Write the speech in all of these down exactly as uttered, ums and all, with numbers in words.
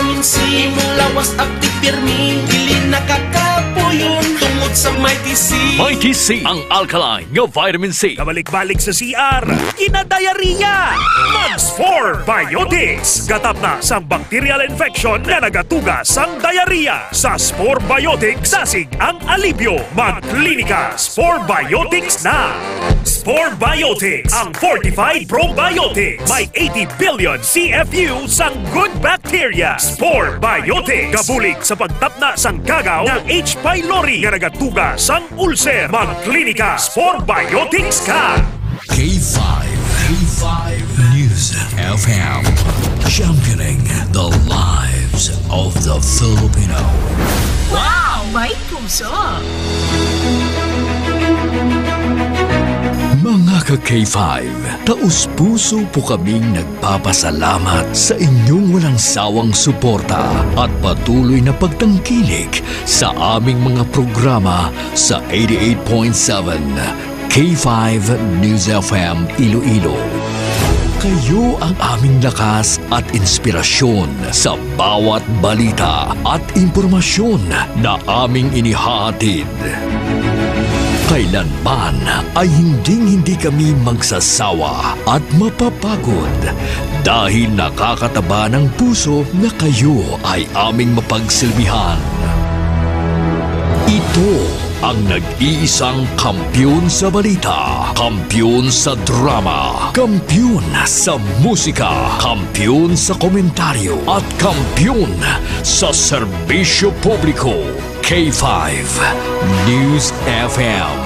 Vitamin C, imong lawas akti pirmi, dili nakakapuyon tungod sa Mighty C. Mighty C, ang alkaline nga vitamin C. Kabalik-balik sa C R, kinadayariya. Mag Spore Biotics. Gatapna sang bacterial infection nga nagatuga sang diarrhea. Sa Spore Biotics, dasig ang alibyo. Mag Klinika Spore Biotics na. Spore Biotics, ang fortified probiotics. May eighty billion C F U sang good bacteria. Spore Biotics. Gabulig sa pagtapna sang gagaw nga H. pylori nga nagatuga sang ulcer. Mag Klinika Spore Biotics ka. K five, K five News F M, championing the lives of the Filipino. Wow! May puso! Mga ka K five, taus-puso po kaming nagpapasalamat sa inyong walang sawang suporta at patuloy na pagtangkilik sa aming mga programa sa eighty-eight point seven K five News F M Iloilo. Kayo ang aming lakas at inspirasyon sa bawat balita at impormasyon na aming inihahatid. Kailanman ay hinding-hindi kami magsasawa at mapapagod dahil nakakataba ng puso na kayo ay aming mapagsilbihan. Ito ang nag-iisang kampiyon sa balita, kampiyon sa drama, kampiyon sa musika, kampiyon sa komentaryo, at kampiyon sa serbisyo publiko. K five News F M,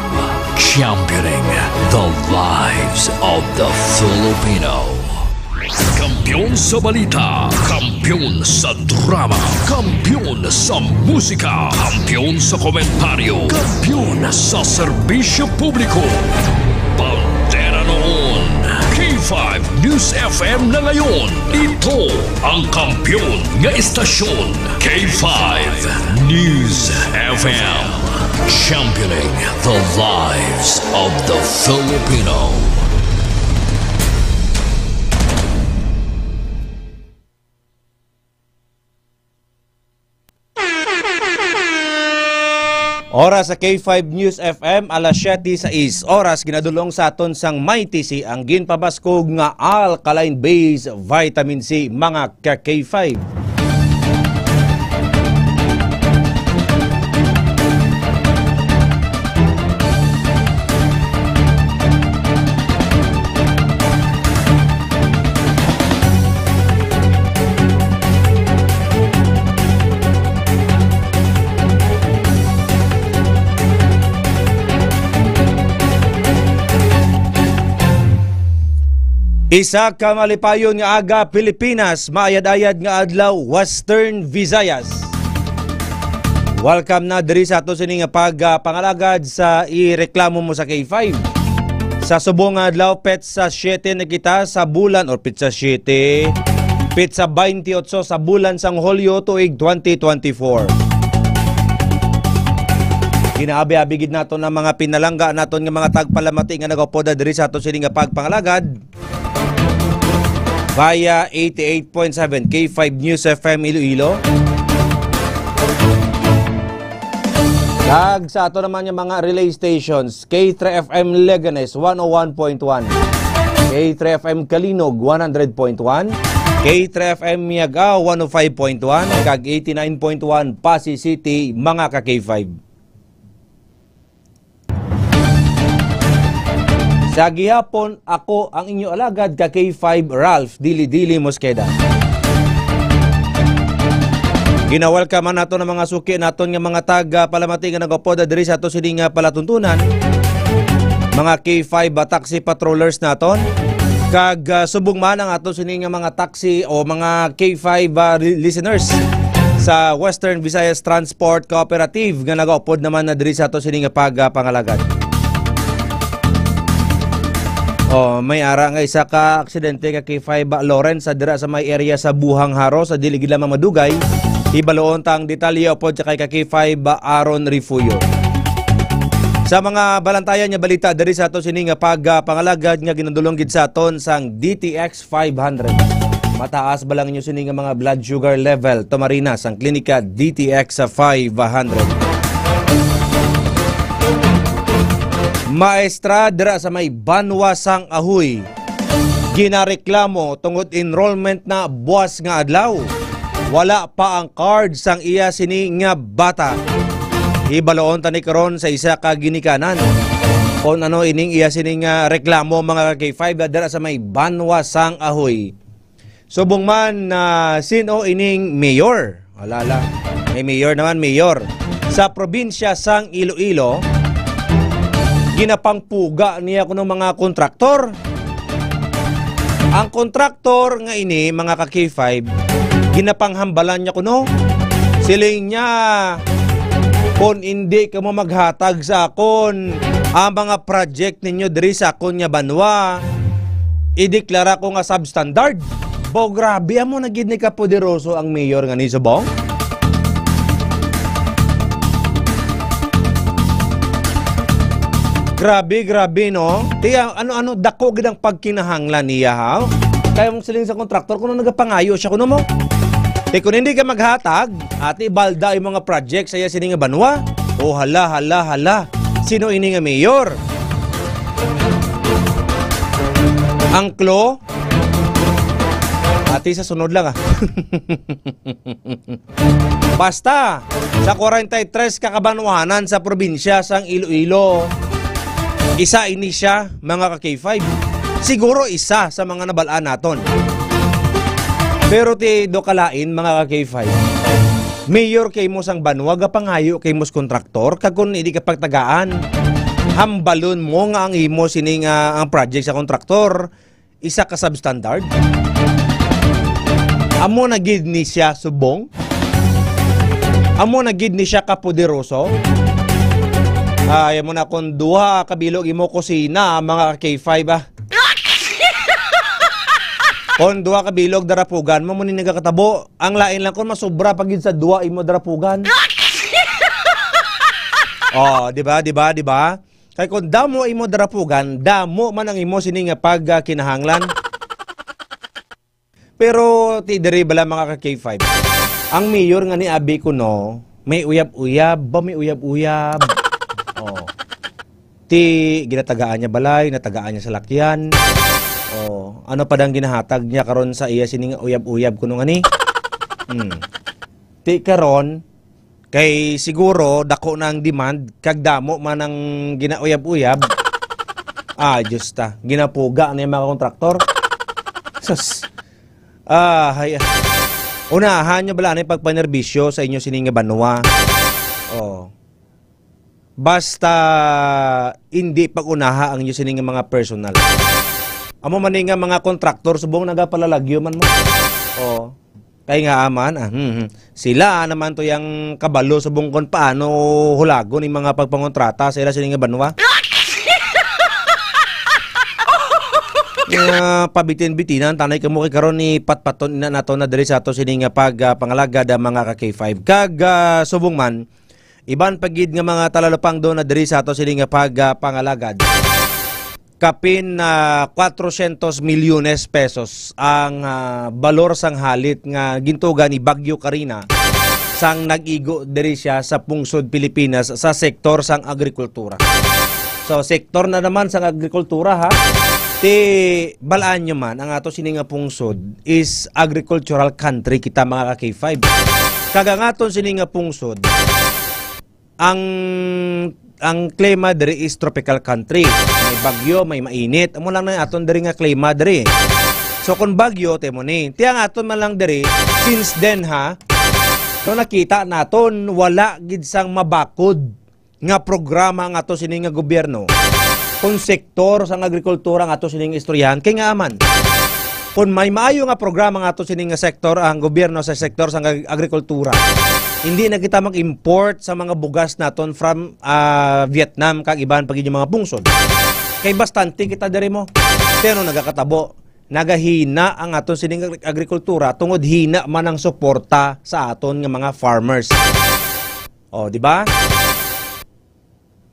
championing the lives of the Filipino. Kampiyon sa balita, kampiyon sa drama, kampiyon sa musika, kampiyon sa komentaryo, kampiyon sa serbisyo publiko. Bandera noon, K five News F M na ngayon. Ito ang kampiyon nga istasyon, K five News F M. Championing the lives of the Filipino. Oras sa K five News F M, alas siyete sais oras, ginadulong sa aton sang Mighty C ang ginpabaskog nga alkaline base vitamin C, mga ka K five. Isa ka malipayon nga aga, Pilipinas, maayad-ayad nga adlaw, Western Visayas. Welcome na diri sa ato sini nga pag, ah, pangalagad sa Ireklamo Mo sa K five. Sa subong nga adlaw, petsa siyete na kita sa bulan, or petsa siyete, petsa twenty-eight sa bulan sang Hulyo, tuig twenty twenty-four. Ginaabi-abi gid naton ang mga pinalangga naton nga mga tagpalamati nga nagaupod diri sa ato sini nga pagpangalagad via eighty-eight point seven K five News F M Iloilo. Kag sa ato naman nga mga relay stations, K three F M Leganes, one oh one point one, K three F M Calinog, one hundred point one, K three F M Miagao, one oh five point one, kag eighty-nine point one Passi City, mga ka K five. Sa gihapon, ako ang inyo alagad ka K five, Ralph Dili Dili Mosqueda. Ginawelcome naton ang mga suki naton nga mga tag, ah, palamati nga nagaupod diri sa ato sini nga palatuntunan. Mga K five, ah, taxi patrollers naton. Kag, ah, subong man ang ato sini nga mga taxi o mga K five, ah, li-, listeners sa Western Visayas Transport Cooperative nga nagaupod naman na diri sa ato sini nga pag, ah, pangalagad. Oh, may ara nga isa ka aksidente ka K five, ah, Lawrence, sa dira sa may area sa Buhang Haro, sa dili gid lamang madugay. Hibaluon ta ang detalye upod sa kay ka K five, ah, Aaron Refugio. Sa mga balantayan nga balita diri sa ato sini nga pag, ah, pangalagad nga ginadulong gid sa aton sang D T X five hundred. Mataas ba lang inyo sini nga mga blood sugar level? Tumarina sang klinika D T X five hundred. Maestra dira sa may Banwa sang Ahoy, ginareklamo tungod enrollment na buwas nga adlaw. Wala pa ang card sang iya sini nga bata. Hibaloon tani karon sa isa ka ginikanan kung ano ining iya sini nga reklamo, mga ka-K five, dira sa may Banwa sang Ahoy. Subong man, ah, sin-o ining mayor? Wala lang. May mayor naman, mayor. Sa probinsya sang Iloilo, ginapangpuga niya kuno mga kontraktor. Ang kontraktor nga ini, mga ka-K five, ginapanghambalan niya kuno. Siling niya, "Kung hindi kamo maghatag sa akon ang mga project ninyo diri sa akon nga banwa, ideklara ko nga substandard." Bo, grabe, amo na gid ni kapoderoso ang mayor nga ni, subong. Grabe, grabe, no? Ti, ano, ano, dako gid ang pagkinahanglan niya, ha? Kaya mong siling sa kontraktor, kung nagapangayo siya, kuno mo? Ti, kung hindi ka maghatag, ati, balda yung mga project sa iya sini nga banwa. O, hala, hala, hala. Sino ini nga mayor? Ang clue? Ati, sa sunod lang, ah. Basta, sa forty-three ka kabanwahanan sa probinsya sang Iloilo, isa ini siya, mga ka-K five. Siguro isa sa mga nabalaan naton. Pero ti do kalain, mga ka-K five. Mayor kay mo sang banwa, gapangayo kay mo sa kontraktor, kag kung hindi ka pagtagaan, hambalon mo nga ang imo sini nga ang project sa kontraktor, isa ka substandard? Amo na gid ni siya subong? Amo na gid ni siya kapoderoso? Ay, amo na kung duha ka bilog imo kusina, mga ka-K five, ah. Kung duha ka bilog darapugan mo, mo ni nagakatabo. Ang lain lang kung masubra pa gid sa duha imo darapugan. Oh, di ba? Di ba? Di ba? Kay kung damo imo darapugan, damo man ang imo sini nga pagkinahanglan. Pero ti diri bala, mga ka-K five, ang mayor nga ni abi ko, no, may uyab-uyab, ba may uyab-uyab? Oh. Ti ginatagaan niya balay, natagaan niya salakyan. Oh, ano pa dang ginahatag niya karon sa iya sini nga uyab-uyab kuno nga ni? Hmm. Ti karon, kay siguro dako na ang demand, kag damo man ang ginauyab-uyab. Ah, Diyos ta, ginapuga na yung mga kontraktor. Sus. Ah, hay. Unahan nyo bala na yung pagpanerbisyo sa inyo sining nga banwa. Oh. Basta hindi pag-unaha ang inyo sining nga mga personal. Amo man ni nga mga kontraktor, subong nagapalalagyo man mo. Oh. Kay nga aman, ah, hmm, hmm. Sila naman to yang kabalo sa bungkon paano hulagon yung mga pagpangontrata sa ila sini nga banwa. Nga pabitin-bitinan, tanay kamo kay karon ni patpaton ina nato na diri sa ato sini nga pag, ah, pangalagad, ah, mga ka-K five. Kag, ah, subong man, iban pa gid nga mga talalupang do na diri sa ato sini nga pag, ah, pangalagad. Kapin na cuatrocientos milyones pesos ang, ah, balor sang halit nga gintuga ni Bagyo Karina sang nag-igo diri siya sa pungsod Pilipinas sa sektor sang agrikultura. So, sektor na naman sang agrikultura, ha. Ti, balaan nyo man, ang ato sini nga pungsod is agricultural country kita, mga ka-K five. Kag ang aton sini nga pungsod, ang, ang klima diri is tropical country. May bagyo, may mainit. Amo lang na aton diri nga klima diri. So, kung bagyo, temo ni. Ti ang aton man lang diri, since then, ha, no, nakita naton, wala gid sang mabakod nga programa ang ato sini nga gobyerno. Kung sektor sang agrikultura ang ato sining istoryahan, kay nga aman, kung may maayo nga programa nga ato sini nga sektor, ang gobyerno sa sektor sang ag-, agrikultura, hindi na kita mag-import sa mga bugas naton from, ah, Vietnam kag iban pa gid yung mga pungsod. Kay bastante kita diri mo. Pero nagakatabo, nagahina ang aton sining agri-, agrikultura tungod hina man ang suporta sa aton nga mga farmers. O, di ba?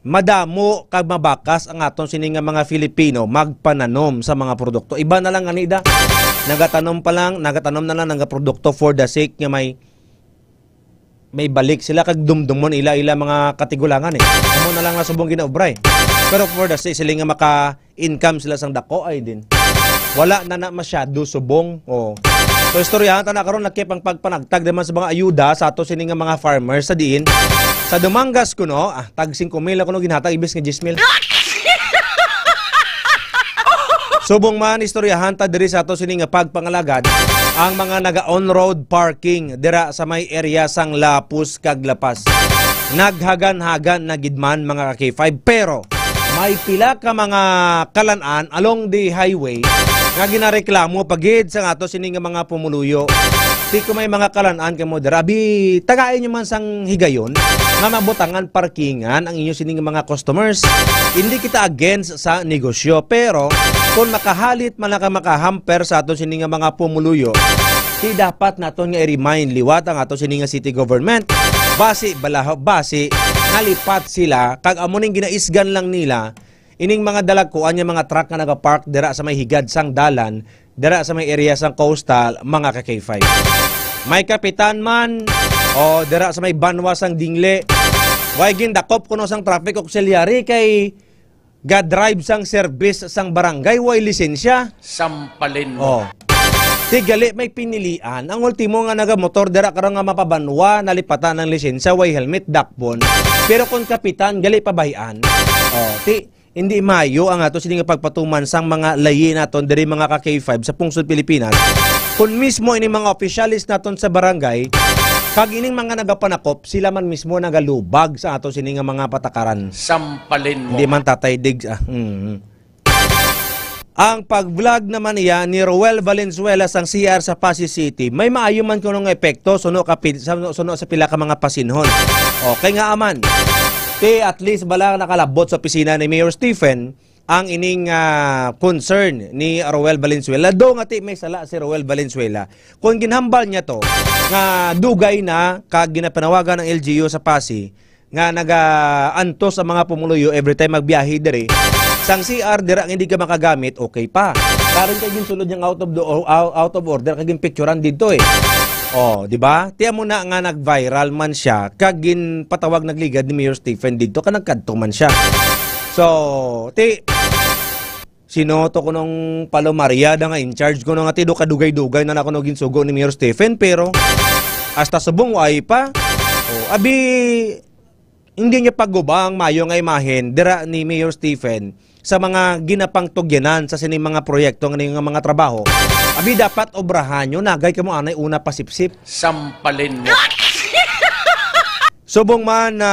Madamo kag mabakas ang aton sini nga mga Filipino magpananom sa mga produkto. Iba na lang gani da. Nagatanom pa lang, nagatanom na lang, nagaprodukto for the sake nga may, may balik sila kag dumdumon ila, ila mga katigulangan eh. Amo na lang nga subong ginaobra eh. Pero for the sake sila nga maka-income sila sang dako ay din. Wala na na masyado subong. Oh. So istoryahan ta na karon, lakip ang pagpanagtag naman sa mga ayuda sa ato sini nga mga farmers sa diin. Sa Dumangas kuno, ah, tag singko mil ako no ginhatag ibis nga diyes mil. Subong man, istoryahan ta diri sa ato sini nga pagpangalagad ang mga naga on-road parking dira sa may area sang Lapus kag Lapas. Naghagan-hagan na gid man, mga ka-K five, pero may pila ka mga kalan-an along the highway nga ginareklamo pa gid sa ato sini nga mga pumuluyo. Di ko may mga kalan-an kamo dira. Abi, tagai nyo man sang higayon nga mabutangan parkingan ang inyo sining mga customers. Hindi kita against sa negosyo, pero kung makahalit man lang ka makahamper sa ato sini nga mga pumuluyo, di dapat naton nga i-remind liwat ang ato sini nga city government. Basi, balaho, basi, nalipat sila, kag amo ning ginaisgan lang nila, ining mga dalagkuan nga mga truck nga nagapark dira sa may higad sang dalan, dira sa may area sang coastal, mga ka-K five. May kapitan man, o dira sa may banwa sang Dingle, way gindakop kuno sang traffic auxiliary kay ga-drive sang service sang barangay, way lisensya. Sampalin mo. Oh. Ti gali may pinilian. Ang ultimo nga nagamotor dira karon nga mapabanwa, nalipatan ang lisensya, way helmet, dakpon. Pero kung kapitan, gali pabayan. Oh, ti hindi maayo ang ato sini nga pagpatuman sang mga layi naton diri, mga ka-K five, sa pungsod Pilipinas. Kun mismo ini mga opisyalis naton sa barangay, kag ining mga nagapanakop, sila man mismo nagalubag sa ato sini nga mga patakaran. Sampalin mo. Hindi man, Tatay Diggs, ah. Mm. Ang pag-vlog naman niya ni Roel Valenzuela sang C R sa Passi City, may maayo man kuno nga epekto suno ka pil-, sa, suno sa pila ka mga pasinhon. Okay nga aman. Ti at least bala nakalabot sa opisina ni Mayor Stephen ang ining, ah, concern ni Roel Valenzuela. Do nga ti may sala si Roel Valenzuela. Kung ginhambal niya to, nga dugay na kag ginapanawagan ang L G U sa Passi, nga nagaantos ang mga pumuluyo every time magbiyahe diri. Sang C R dira nga hindi ka makagamit, okay pa. Karon kay ginsulod niyang out of the, out, out of order kag ginpicturan didto eh. Oh, di ba? Tiyan mo na nga nag-viral man siya kag ginpatawag nagligad ni Mayor Stephen didto ka nagkadto man siya. So, ti sino to kunong Palo Maria da nga in charge kuno nga ti do kadugay-dugay na na kuno ginsugo ni Mayor Stephen, pero hasta subong wa ay pa. Oh, abi, hindi niya pagguba ang mayo nga imahen dira ni Mayor Stephen sa mga ginapangtugyanan sa sining mga proyekto nga nga mga trabaho. Abi, dapat obrahan nyo, nagay kamo anay una pasipsip. Sampalin mo. Subong man na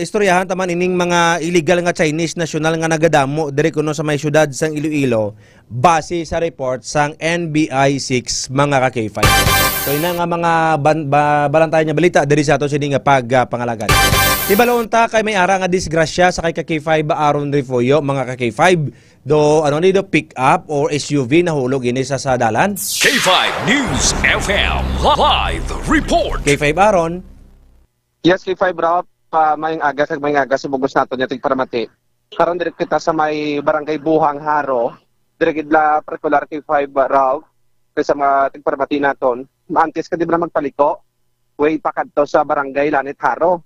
istoryahan ta man ining mga illegal nga Chinese national nga nagadamo diri kuno sa may siyudad sang Iloilo, base sa report sang N B I six, mga ka-K five. So, ina nga mga ban-, ba-, balantayan nga balita diri sa ato sini nga pag, ah, pangalagad. Ibalon ta kay may ara nga disgrasya sa kay ka-K five Aaron Refugio, mga ka-K five. Do, ano ni do, pick up or S U V nahulog ini sa, sa dalan? K five News F M live report. K five Aaron. Yes, K five Ralph, pa mayong aga kag mayong aga sa bugos naton nga tigparamati. Karon diri kita sa may Barangay Buhang, Jaro. Diri gid la particular, K five Ralph, kay sa mga tigparamati naton. Antes ka di ba na magpaliko, way pa kadto sa Barangay Lanit, Jaro.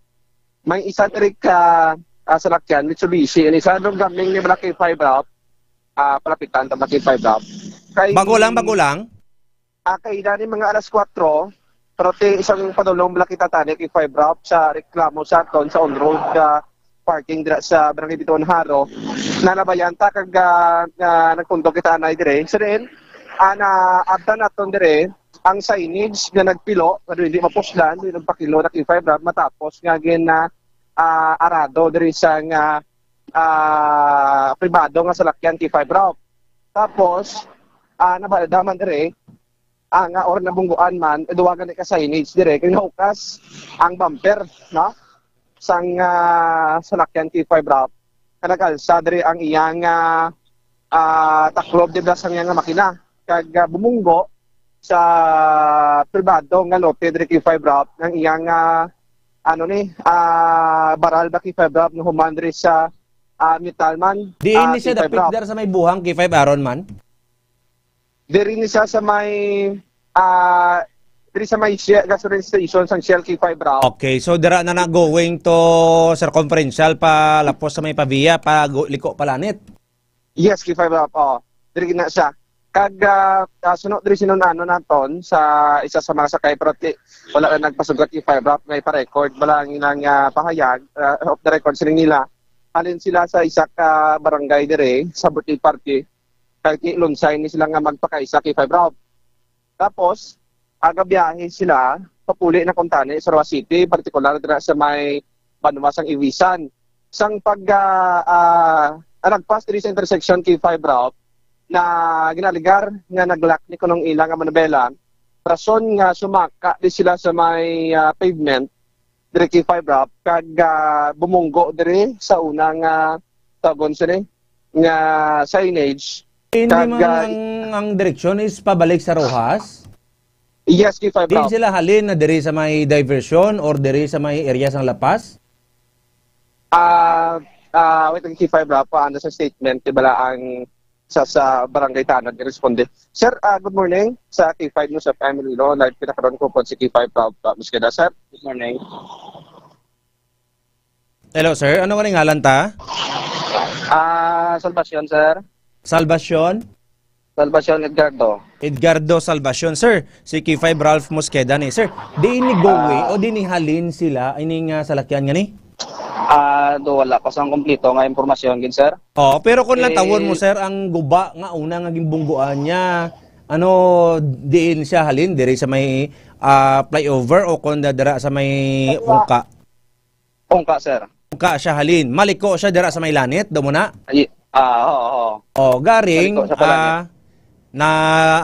May isa diri ka, ah, salakyan, Mitsubishi, and isa dong gaming ni Black K five Ralph, ah, palapitan ta Black K five Ralph. Kay Bago lang, bago lang. Ah, kay dani mga alas kwatro, pero ti isang padulong bala kita tani kay five Ralph sa reklamo sa aton sa on-road, ah, parking dira sa Barangay Bituon, Jaro. Nalabayan ta kag, ah, ah, nagpundok kita anay dire. So then, ah, naabtan naton dire ang signage nga nagpilo, nga hindi mapuslan, hindi nagpakilo na kay five Ralph, matapos nga gin, ah, ah, arado diri sa nga, ah, pribado nga salakyan kay five Ralph. Tapos, ah, nabaldaman dire, ah, nga or nabungguan man, duwa gani ka signage dire, kay nahukas ang bumper, no? Sang, ah, salakyan kay five Ralph, nga nag-alsa dire ang iyang, ah, ah, taklob dira sa iyang makina. Kag, ah, bumunggo sa pribado nga lote dire kay five Ralph, ang iyang, ah, ano ni, ah, baral ba kay five Ralph nga human dire sa, ah, metal man, Diin ah, ni siya kay five dapit Ralph. Dira sa may Buhang kay five Aaron man? Diri ni siya sa may, ah, diri sa may Shell, gasoline station sang Shell, K five Ralph. Okay, so dira na na going to circumferential pa lapos sa may Pavia, pa gu-, liko pa Lanit. Yes, K five Ralph, oh. Diri na siya. Kag, ah, ah, suno diri sinun-ano naton sa isa sa mga sakay, pero ti-, wala na nagpasugat, K five Ralph, may pa-record, wala ang ilang, ah, pahayag, ah, off the record sining nila. Halin sila sa isa ka barangay diri sa birthday party. Kay ti-, lunsay ni sila nga magpakaisa, K five Ralph. Tapos, agabiyahe sila, papuli na kuntani sa Roxas City, partikular dira sa may banwa sang Ivisan. Sang pag, ah, ah, ah, nagpas diri sa intersection, K five Ralph, na ginaligar nga nag-lock ni kunong ila nga manubela, rason nga sumaka di sila sa may, ah, pavement, diri, K five Ralph, kag, ah, bumunggo diri sa una nga, tawgon sini, nga signage. Hindi Kag, man ah, ang, ang direksyon is pabalik sa Roxas? Yes, K five Di Ralph. Sila halin na diri sa may diversion or diri sa may area sang La Paz? Ah, ah, wait, ang K five Ralph, ah, ano sa statement, di bala ang sa, sa barangay Tanod, responde. Sir, ah, good morning sa K five News F M Iloilo. Live kita karon ko po si K five Ralph, ah, Musqueda. Sir, good morning. Hello, sir. Ano nga ngalan ta? Ah, Salvacion, sir. Salvacion? Salvacion Edgardo. Edgardo Salvacion. Sir, si K five Ralph Mosqueda ni. Sir, di ini go way Ah. o di ni halin sila ining, ah, salakyan nga ni? Ah, do wala pa sang kompleto nga impormasyon gid, sir. Oh, pero kung Eh, lantawon mo, sir, ang guba nga una nga gimbungguan niya, ano, diin siya halin? Diri sa may, ah, flyover o kung da-, dira sa may Ungka? Ungka, sir. Ungka siya halin. Maliko siya dira sa may Lanit, do mo na? Ay, ah, oo, oo. Oh, garing, Maliko siya pa Lanit. ah, na,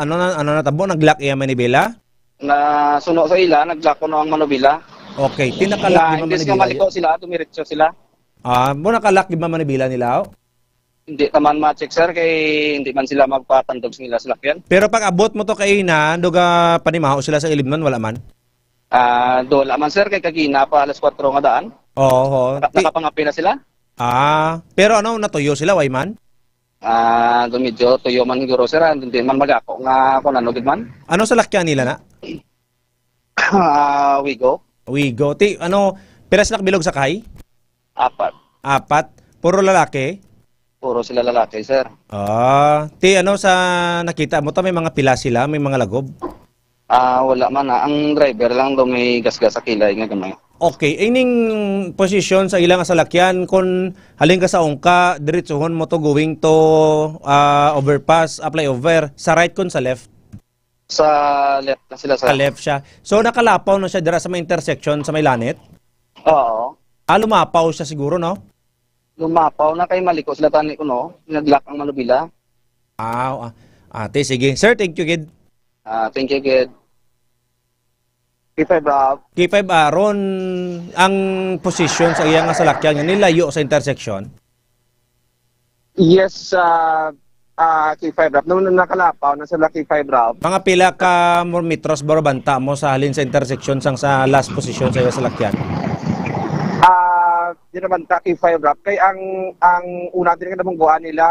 ano na, ano na tabo, nag-lock iya manibela? Na suno sa ila, nag-lock kuno ang manubila. Okay, ti nakalak Na, di ba imbes nga manibela? Maliko sila, dumiretso sila. Ah, mo nakalak di ba manibela nila, oh? Hindi naman ma-check, sir, kay hindi man sila magpatandog sa ila salakyan. Pero pag abot mo to kay ina, duga panimaho sila sa ilimnon, wala man? Ah, do wala man, sir, kay kagina pa alas kwatro nga daan. Oo, ho. Naka-, Ti- nakapangapi na sila. Ah, pero ano, natuyo sila, way man? Ah, do medyo tuyo man siguro, sir, ah. Hindi man magako nga kung ano gid man. Ano salakyan nila na? Ah, Wigo. Wigo. Ti, ano, pila sila kabilog sakay? Apat. Apat. Puro lalaki? Puro sila lalaki, sir. Ah, ti, ano, sa nakita mo to, may mga pila sila, may mga lagob? Ah, wala man, ah. Ang driver lang do may gasgas sa kilay nga gamay. Okay, ining posisyon sa ila nga salakyan, kung halin ka sa Ungka, diretsuhon mo to going to, ah, overpass, ah, flyover, sa right kun sa left? Sa left na sila, sir. Sa left siya. So, nakalapaw na siya dira sa may intersection sa may Lanit? Oo. Ah, lumapaw siya siguro, no? Lumapaw na kay maliko sila tani kuno. Nag-lock ang manubila. Ah, ah. Ate, sige. Sir, thank you, gid. Ah, thank you, gid. K five Ralph. K five Aaron, ang posisyon sa iya nga salakyan nga nilayo sa intersection? Yes, ah, ah, K five Ralph. Nung nakalapaw na sila, K five Ralph. Mga pila ka mo-, metros ba banta mo sa halin sa intersection sang sa last position sa iya salakyan? Ah, di naman ta, K five Ralph. Kay ang, ang una din nga nabungguan nila,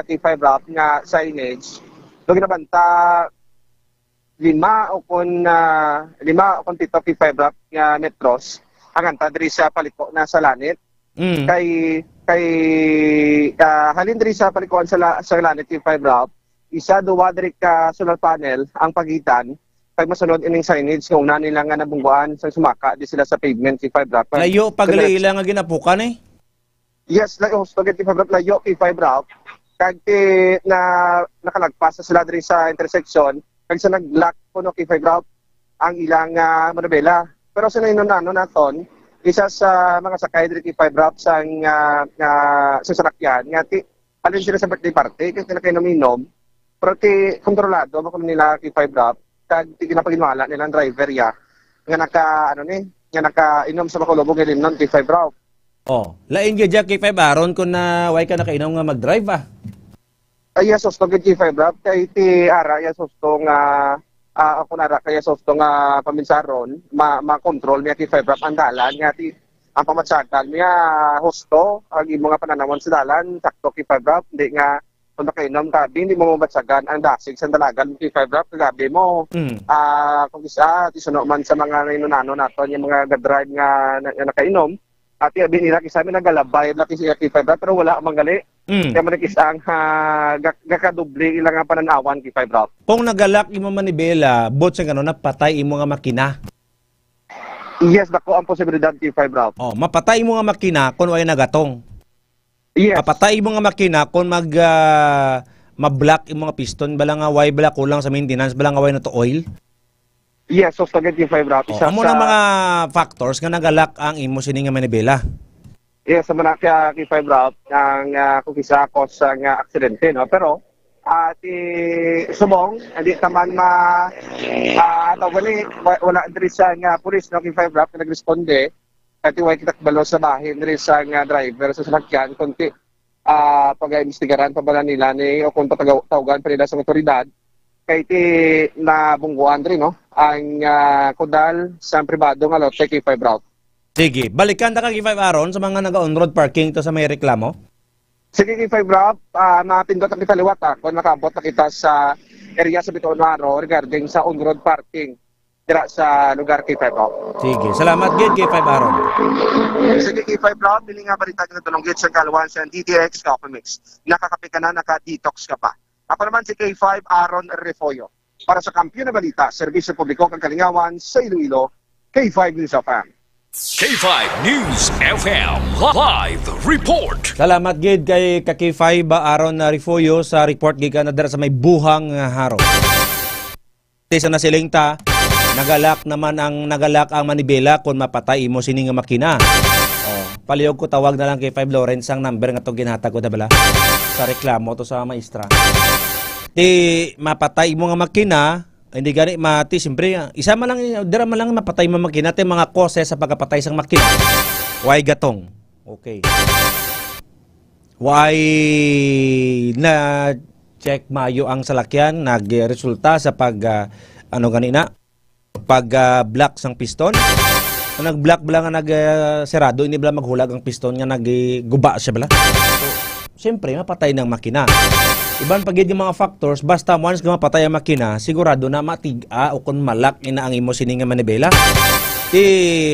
K five Ralph, nga signage, do ginabanta lima o kon, ah, lima o kon pito, K five Ralph, nga metros ang anta diri sa paliko na sa Lanit. Mm. Kay, kay, ah, halin diri sa palikuan sa la-, sa Lanit, K five Ralph, isa, duwa diri ka solar panel ang pagitan, kag masunod ining signage nga una nila nga nabungguan sa sumaka di sila sa pavement, K five Ralph. Layo pa gali ila nga ginapukan, eh. Yes, layo, husto gid, K five Ralph, layo, K five Ralph. Kag ti-, na, nakalagpas na sila diri sa intersection, kag sa nag-lock kuno, K five Ralph, ang ilang, ah, manubela. Pero sa naingon naton, isa sa mga sakay diri, K five Ralph, sang, ah, nga, sa salakyan, nga ti-, halin sila sa birthday party, kay nakainom-inom, pero ti-, kontrolado man kuno nila, K five Ralph, kag ti-, ginapaginwala nila ang driver, ya, nga naka, ano ni, nga nakainom sa makulubong nga ilimnon, K five Ralph. Oh, lain gyud dya, K five Aaron, kung na, way ka nakainom nga mag-drive, ah. Ay, yes, husto gid, K five Ralph, kay ti ara, yes, husto nga, ah, ako na ra, kay yes, husto nga paminsaron, ma-, ma-control niya, K five Ralph, ang dalan, nga ti, ang pamatsagan niya, husto, ang imo nga pananawon sa dalan, sakto, K five Ralph, hindi nga, kung nakainom ka, di, hindi mo mabatsagan ang dasig sa dalagan, K five Rap, kagabi mo. Mm. Ah, kung isa, di suno man sa mga nainunano naton, yung mga ga-drive nga, na, nga nakainom, at yung binila, kisa may nagalabay na kisa K five Rap, pero wala man gali. Mm. Kaya man kisa ang, ah, ga-, gakadubli ilang nga pananawan, K five Rap. Kung nagalak imo manibela, bot sa gano, napatay imo nga makina. Yes, dako ang posibilidad, K five Rap. Oh, mapatay imo nga makina kung way nagatong. Yes. Mapatay imo nga makina kung mag, ah, ma-block imo nga piston, bala nga way, bala kulang sa maintenance, bala nga way na to oil. Yes, so sa K five Rap, Oh, isa amo sa nang mga factors nga nagalak ang imo sini nga manibela. Yes, sa mga ka K five Rap, ang, ah, kung isa ako sa nga aksidente, no? Pero, ah, ti subong, hindi naman ma-, ah, tawag ni, wa-, wala diri sa nga pulis, no, K five Rap, nga nagresponde. Kati way kita kabalo sa bahin diri sa nga driver sa salakyan, kundi, ah, pag-imbestigaran pa ba nila ni o kung patawgan pa nila sa otoridad, kay ti nabungguan diri, no, ang, ah, kudal sa pribado nga lote, K five Rap. Sige, balikan ta ka K five Aaron sa mga naga-on-road parking to sa may reklamo. Sige, K five Rap, ah, mapindot ang kita liwat, ah, kung nakaabot na kita sa area sa Bitoon Haro regarding sa on-road parking dira sa lugar, K five Rap. Sige, salamat gid, K five Aaron. Sige, K five Rap, ini nga balita nga tulong gid sa kalwan sa D T X Coffee Mix. Nakakape ka na, naka-detox ka pa. Ako naman si K five Aaron Refollo. Para sa Kampiyon na Balita, Serbisyo Publiko kag Kalingawan sa Iloilo, K five News F M. K five News F M live report. Salamat gid kay ka K five Aaron Refollo sa report gikan na dira sa may Buhang, ah, Haro. Ti sa nasiling ta, nagalak naman ang, nagalak ang manibela kung mapatay imo sini nga makina. Oh, palihog ko, tawag na lang kay Five Lawrence ang number nga to ginhatag ko na bala. Sa reklamo to sa maestra. Ti mapatay imo nga makina, hindi gani mati, siyempre, ah, isa man lang, dira man lang mapatay mo makina, ti mga causes sa pagkapatay sang makina. Why gatong? Okay. Why na-check mayo ang salakyan, nagresulta sa pag, ah, ano gani na, pag, ah, block sang piston. Kung nag-block bala nga nag, ah, serado, hindi bala maghulag ang piston nga nagguba siya bala. Siyempre, mapatay ng makina. Iban pa gid yung mga factors, basta once nga mapatay ang makina, sigurado na matig-a o kung malak ina ang imo sini nga manibela. Ti,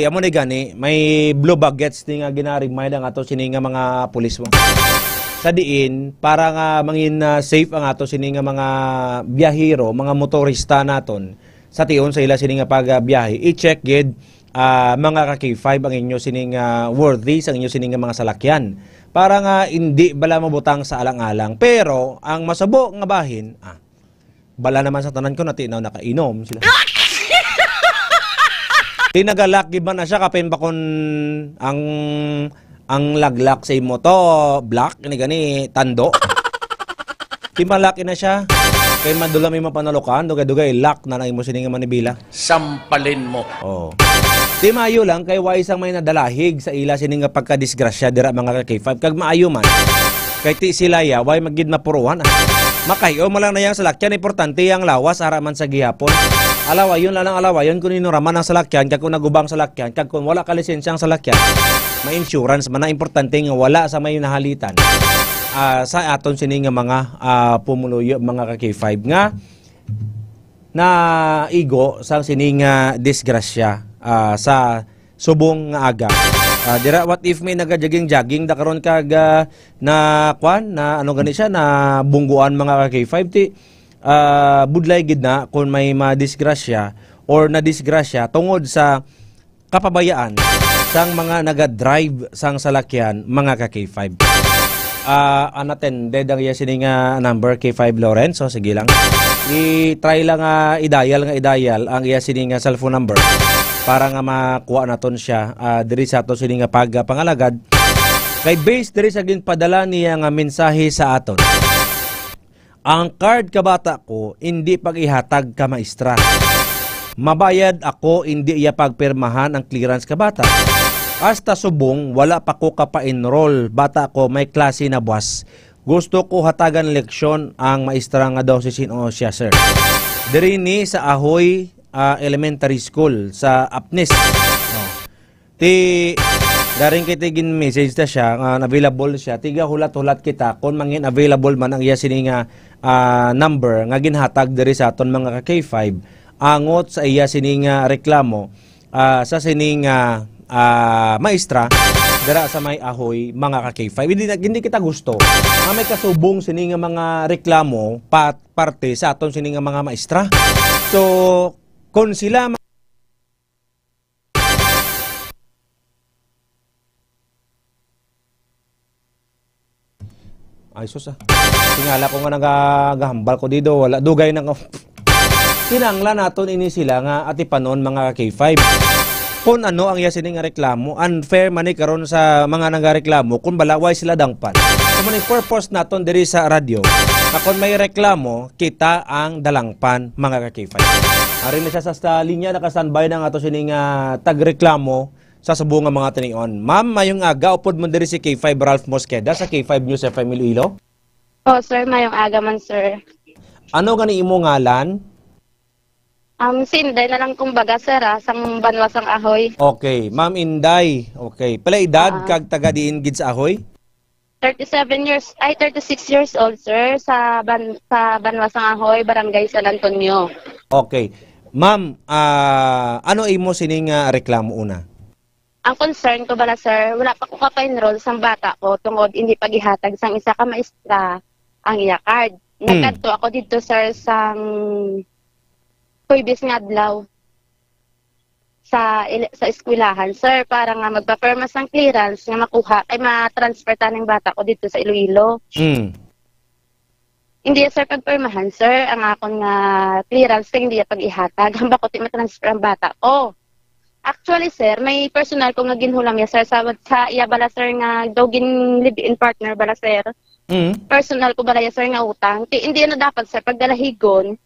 amo ni gani, may blue baguettes ni nga gina-remind ang ato sini nga mga pulis mo. Sa diin, para nga mangin, ah, safe ang ato sini nga mga biyahero, mga motorista naton, sa tion sa ila sini nga pagbiyahe, i-check gid, ah, mga ka K five ang inyo sini nga worthy sa inyo sini nga mga salakyan para nga hindi bala mabutang sa alang-alang. Pero ang masubo nga bahin, ah, bala naman sa tanan ko natinaw nakainom sila. Tinagalak gid man na siya kapin ba kun ang, ang laglak sa imo to, black, gani gani, tando. Timalaki na siya. Kay madula may mapanalokan, dugay-dugay, lock na lang imo sini nga manibila. Sampalin mo. Oo. Di maayo lang, kay wa isang may nadalahig sa ila sini nga pagkadisgrasya dira, mga ka K five. Kag maayo man. Kay ti sila ya, way magid mapuruhan, ah. Makayo mo lang na yang salakyan, importante yang lawas, ara man sa gihapon. Alawayon lang, alawayon kung inuraman ang salakyan, kag kung nagubang salakyan, kag kung wala ka lisensyang salakyan, ma-insurance man na, importante nga wala sa may nahalitan, ah, sa aton sini nga mga, ah, pumuluyo, mga ka K five, nga naigo sang sini nga disgrasya, ah, sa subong nga aga. Ah, dira, what if may naga-jogging-jogging da karon kag, ah, na, kwan, na, ano gani siya, na bungguan, mga ka K five, ti, ah, budlay gid na kung may madisgrasya or nadisgrasya tungod sa kapabayaan sang mga naga-drive sang salakyan, mga ka K five. Ah, unattended ang iya sini nga number, K five Lawrence. So, sige lang. I-try lang, ah, i-dial nga i-dial ang iya sini nga cellphone number para nga makuha naton siya, ah, diri sa ato sini nga pagpangalagad. Kay based diri sa ginpadala niya nga mensahe sa aton, ang card ka bata ko, indi pag-ihatag ka maestra. Mabayad ako, indi iya pagpirmahan ang clearance ka bata. Hasta subong, wala pa ko kapa-enroll. Bata ko, may klase na buwas. Gusto ko hatagan leksyon ang maestra nga daw si Sino siya, sir. Diri ni sa Ahoy, ah, Elementary School sa Apnis. Oh. Ti, Daring kay tigin message ta siya, nga available siya, tiga hulat-hulat kita kung mangin available man ang iya sini nga, ah, number nga ginhatag diri sa aton mga ka K five angot sa iya sini nga reklamo, ah, sa sini nga, ah, maestra dira sa may Ahoy, mga ka K five. Hindi na, hindi kita gusto nga may kasubong sini nga mga reklamo pa, parte sa aton sini nga mga maestra. So, kung sila ma- Ay, sus, ah. Tingala ko nga nagahambal ko dito. Wala. Dugay na ko. Kinahanglan naton ini sila nga atipanon, mga ka K five. Kung ano ang iya sini nga reklamo, unfair man ni karon sa mga nagareklamo kung balaway sila dangpan. So, man purpose naton diri sa radyo, nga kung may reklamo, kita ang dalangpan, mga ka K five. Ari na siya sa, sa linya, naka-standby na nga to sini nga tagreklamo sa subong nga mga tinion. Ma'am, mayong aga, upod mo diri si K five Ralph Mosqueda sa K five News F M Iloilo. Oh, sir, mayong aga man, sir. Ano gani imo ngalan? Um, si Inday na lang, kumbaga, sir, ah, sang banwa sang Ahoy. Okay, Ma'am Inday. Okay. Pila edad Ah. kag taga diin gid sa Ahoy? Thirty-seven years, ay, thirty-six years old, sir, sa ban-, sa banwa sang Ahoy, Barangay San Antonio. Okay. Ma'am, ah, ano imo sining, ah, reklamo una? Ang concern ko bala, sir, wala pa ko kapa-enroll sang bata ko tungod hindi pa gihatag sang isa ka maestra ang iya card. Hmm. Nagkadto ako didto, sir, sang Huwebes nga adlaw sa ele-, sa eskwelahan, sir, para nga magpa-perma sang clearance nga makuha kay ma-transfer ta ning bata ko didto sa Iloilo. Hmm. Hindi ya, sir, pagpermahan, sir, ang akon nga clearance kay hindi ya pag-ihatag. Hambal ko ti ma-transfer ang bata ko. Actually, sir, may personal ko nga ginhulam ya, sir, sa, sa iya bala, sir, nga daw gin live-in partner bala, sir. Mm. Personal ko bala ya, sir, nga utang. Ti, hindi na dapat, sir, pagdalahigon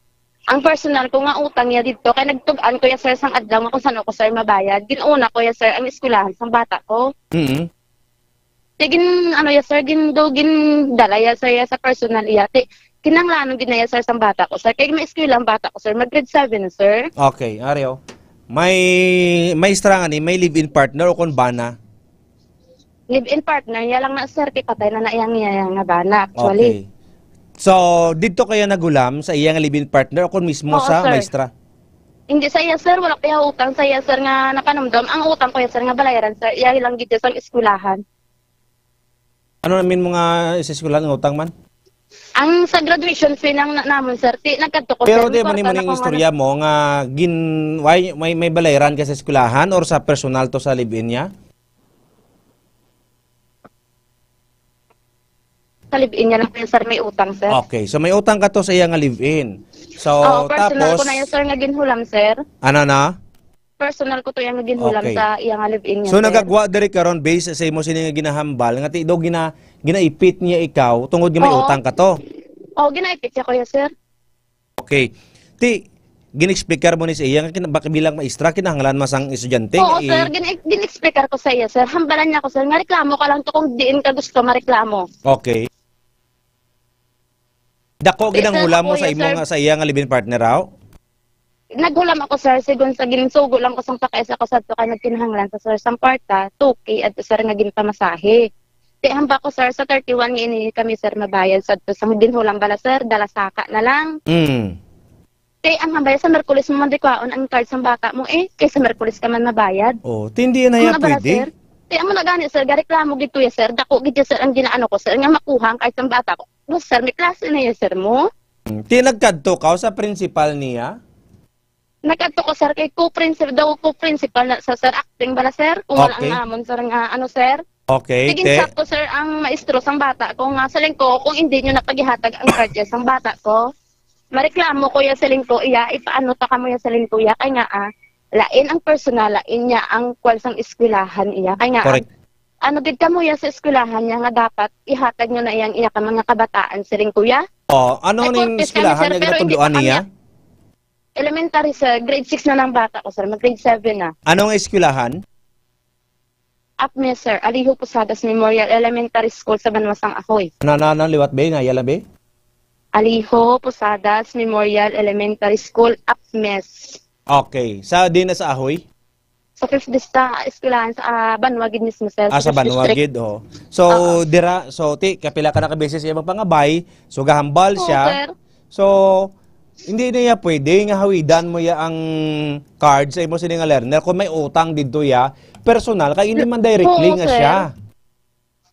ang personal ko nga utang ya didto. Kay nagtug-an ko ya, sir, sang adlaw nga kung san-o ko, sir, mabayad. Gin-una ko ya, sir, ang eskwelahan sang bata ko. Mm. Ti gin-, ano ya, sir, gin-, do, gindala ya, sir, ya sa personal iya. Ti, kinahanglanon gid na ya, sir, sang bata ko, sir. Kay may eskwela ang bata ko, sir. Mag-grade seven, sir. Okay, ari, oh. May, may istra nga ni, may live-in partner o kon bana? Live-in partner, ya lang na, sir, kay patay na na iyang, iya nga bana, actually. Okay. So, didto kaya naghulam sa iya nga live-in partner o kon mismo Oo, sa sir. Maestra? Hindi sa iya, sir. Wala pa iya utang sa iya, sir, nga napanumdom. Ang utang ko iya, sir, nga balayran, sir. Iya lang gid iya sang eskwelahan. Ano namin mga sa eskwelahan nga utang man? Ang sa graduation fee nang na-, namon, sir, ti, nagkadto ko, Pero sir, di may man kwarta imo na ning ko nga istorya na- mo nga gin-, why, may, may balayran ka sa eskwelahan or sa personal to sa live-in niya? Sa live-in niya lang, sir, may utang, sir. Okay, so may utang ka to sa iya nga live-in. So, Oo, personal tapos ko na yan, sir, nga ginhulam, sir. Ano na? Personal ko to yang ginhulam Okay. sa iya nga live-in niya, So, sir. Nagagwa diri karon based sa imo sini nga ginahambal nga ti daw gina-, ginaipit niya ikaw tungod nga may Oo. utang ka to? Oo, ginaipit siya, kuya, sir. Okay. Ti, gin-explicar mo ni sa iya nga kin-, bak-, bilang maestra, kinahanglan man sang estudyante Oo, nga i- sir. Gin-, gin-explicar ko sa iya, sir. Hambalan niya ko, sir, nga reklamo ka lang to kung diin ka gusto mareklamo. Okay. Dako Yes, gid ang sir, hulam mo ako, sa yes, imo sir. nga, sa iya nga live-in partner, aw? Naghulam ako, sir, sigon sa ginsugo lang ko sang pakaisa ko sadto kay nagkinahanglan sa, sir, sang kwarta, two K adto, sir, nga ginpamasahe. Ti hamba ko, sir, sa thirty-one nga ini kami, sir, mabayad sadto sa ginhulam bala, sir, dala saka na lang. Mm. Ti ang hambay sa Merkulis mo man di kwaon ang card sang bata mo, eh, kay sa Merkulis ka man mabayad. Oh, ti hindi na Amo ya na bala, pwede? Sir? Ti amo na gani, sir, gareklamo gid ko ya, sir. Dako gid ya, sir, ang ginaano ko, sir, nga makuha ang card sang bata ko. No, sir, may klase na ya, sir, mo. Hmm, ti nagkadto ka sa principal niya? Nagkadto ko, sir, kay co-principal daw, co-principal na sa, sir, acting bala, sir. Kung wala Okay. ang namon, sir, nga ano, sir. Okay, Sige, te. Sakto, sir, ang maestro sang bata ko nga sa lingko, kung hindi nyo na paghihatag ang charges sang bata ko, mareklamo ko ya sa lingko iya, ipaano ta kamo ya sa lingko iya, kay nga, ah, lain ang personal, lain niya ang kuwan sang eskwelahan iya, kay nga, Correct. Ano gid kamo ya sa eskwelahan niya nga dapat ihatag nyo na iyang iya ka mga kabataan sa lingko iya? Oh, ano Ay, ning korte sa eskwelahan sir, niya pero hindi ginatunduan pa kami niya? Elementary, sir. Grade six na lang bata ko, sir. Mag-grade seven na. Anong eskwelahan? Apmes, sir. Aliho Posadas Memorial Elementary School sa Banwasang Ahoy. Ano, ano, ano, liwat, be? Nga, yala, be? Aliho Posadas Memorial Elementary School, Apmes. Okay. Sa, din na sa Ahoy? Sa fifth dis-, sa eskwelahan, sa, ah, banwa gid mismo, sir, Ah, sa sa fifth banwa district. gid, oh. So, Oo. dira, so, ti, kapila ka na ka beses iya magpangabay, so, gahambal Oo, siya. sir. So, hindi na iya pwede nga hawidan mo iya ang card sa imo sini nga learner kung may utang didto iya, personal, kay hindi man directly Oo, nga sir. siya.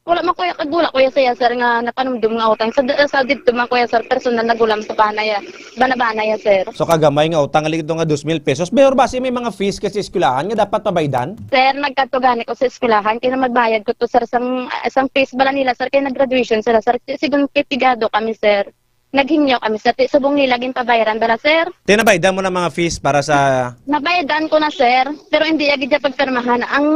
Wala man kuya, kag wala kuya saya, sir, nga napanumdum nga utang. Sa, sa didto man kuya, sir, personal nagulam sa bana ya. Bana-bana ya, sir. So, kagamay nga utang, gali ito nga dos mil pesos. Pero basi may mga fees kasi eskwelahan nga dapat pabaydan? Sir, nagkadto gani ko sa eskwelahan, kay magbayad ko to, sir, sang, sang fees bala nila, sir, kay nag-graduation sila, sir. Sigon kay pigado kami, sir. Naghingyo kami, sir. Ti subong nila ginpabayaran bala, sir. Tinabaydan mo na mga fees para sa Nabayadan ko na, sir. Pero hindi agad siya pagpirmahan ang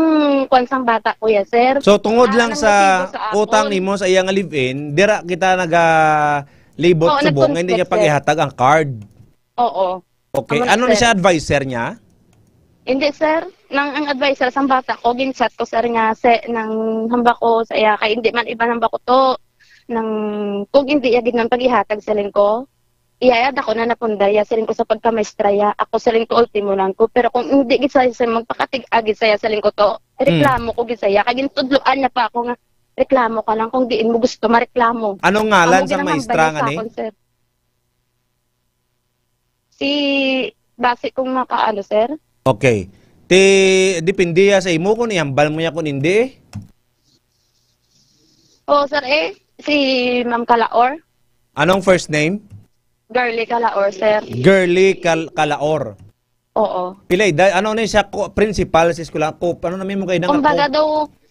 kwan sang bata, kuya, sir. So, tungod Ang lang sa nangutibo sa utang akon. nimo sa iya nga live-in, dira kita nagalibot Oo, subong nga hindi niya nag-conflict, sir. pag-ihatag ang card. Oo. Okay. Amo na, Ano ni sir. siya adviser niya? Hindi, sir. Nang ang adviser sang bata ko, gin-chat ko, sir, nga se-, nang hamba ko sa iya, kay hindi man iban hamba ko to. Nang, kung hindi iya gid man pag-ihatag, siling ko, iya, iya, ako na napundar iya, siling ko, sa pagkamaestra iya. Ako, siling ko, ultimo lang ko. Pero kung hindi gid sa, sa magpakatig-a gid sa iya, siling ko to, Hmm. reklamo ko gid sa iya. Kay gintudloan niya pa ako nga, "Reklamo ka lang kung diin mo gusto mareklamo." Anong ngalan Amo sang gid ang hamba maestra niya nga sa ni? akon, sir. Si, basi kung makaano, sir? Okay. Ti, depende ya sa imo kung ihambal mo ya kung hindi. Oo, sir, eh. Si Ma'am Kalaor. Anong first name? Girly Kalaor, sir. Girly Kal-, Kalaor. Oo. Pila edad? Ano ni siya, ko, principal sa eskwela? Ko, ano na may mo kayo na Kumbaga ko? daw,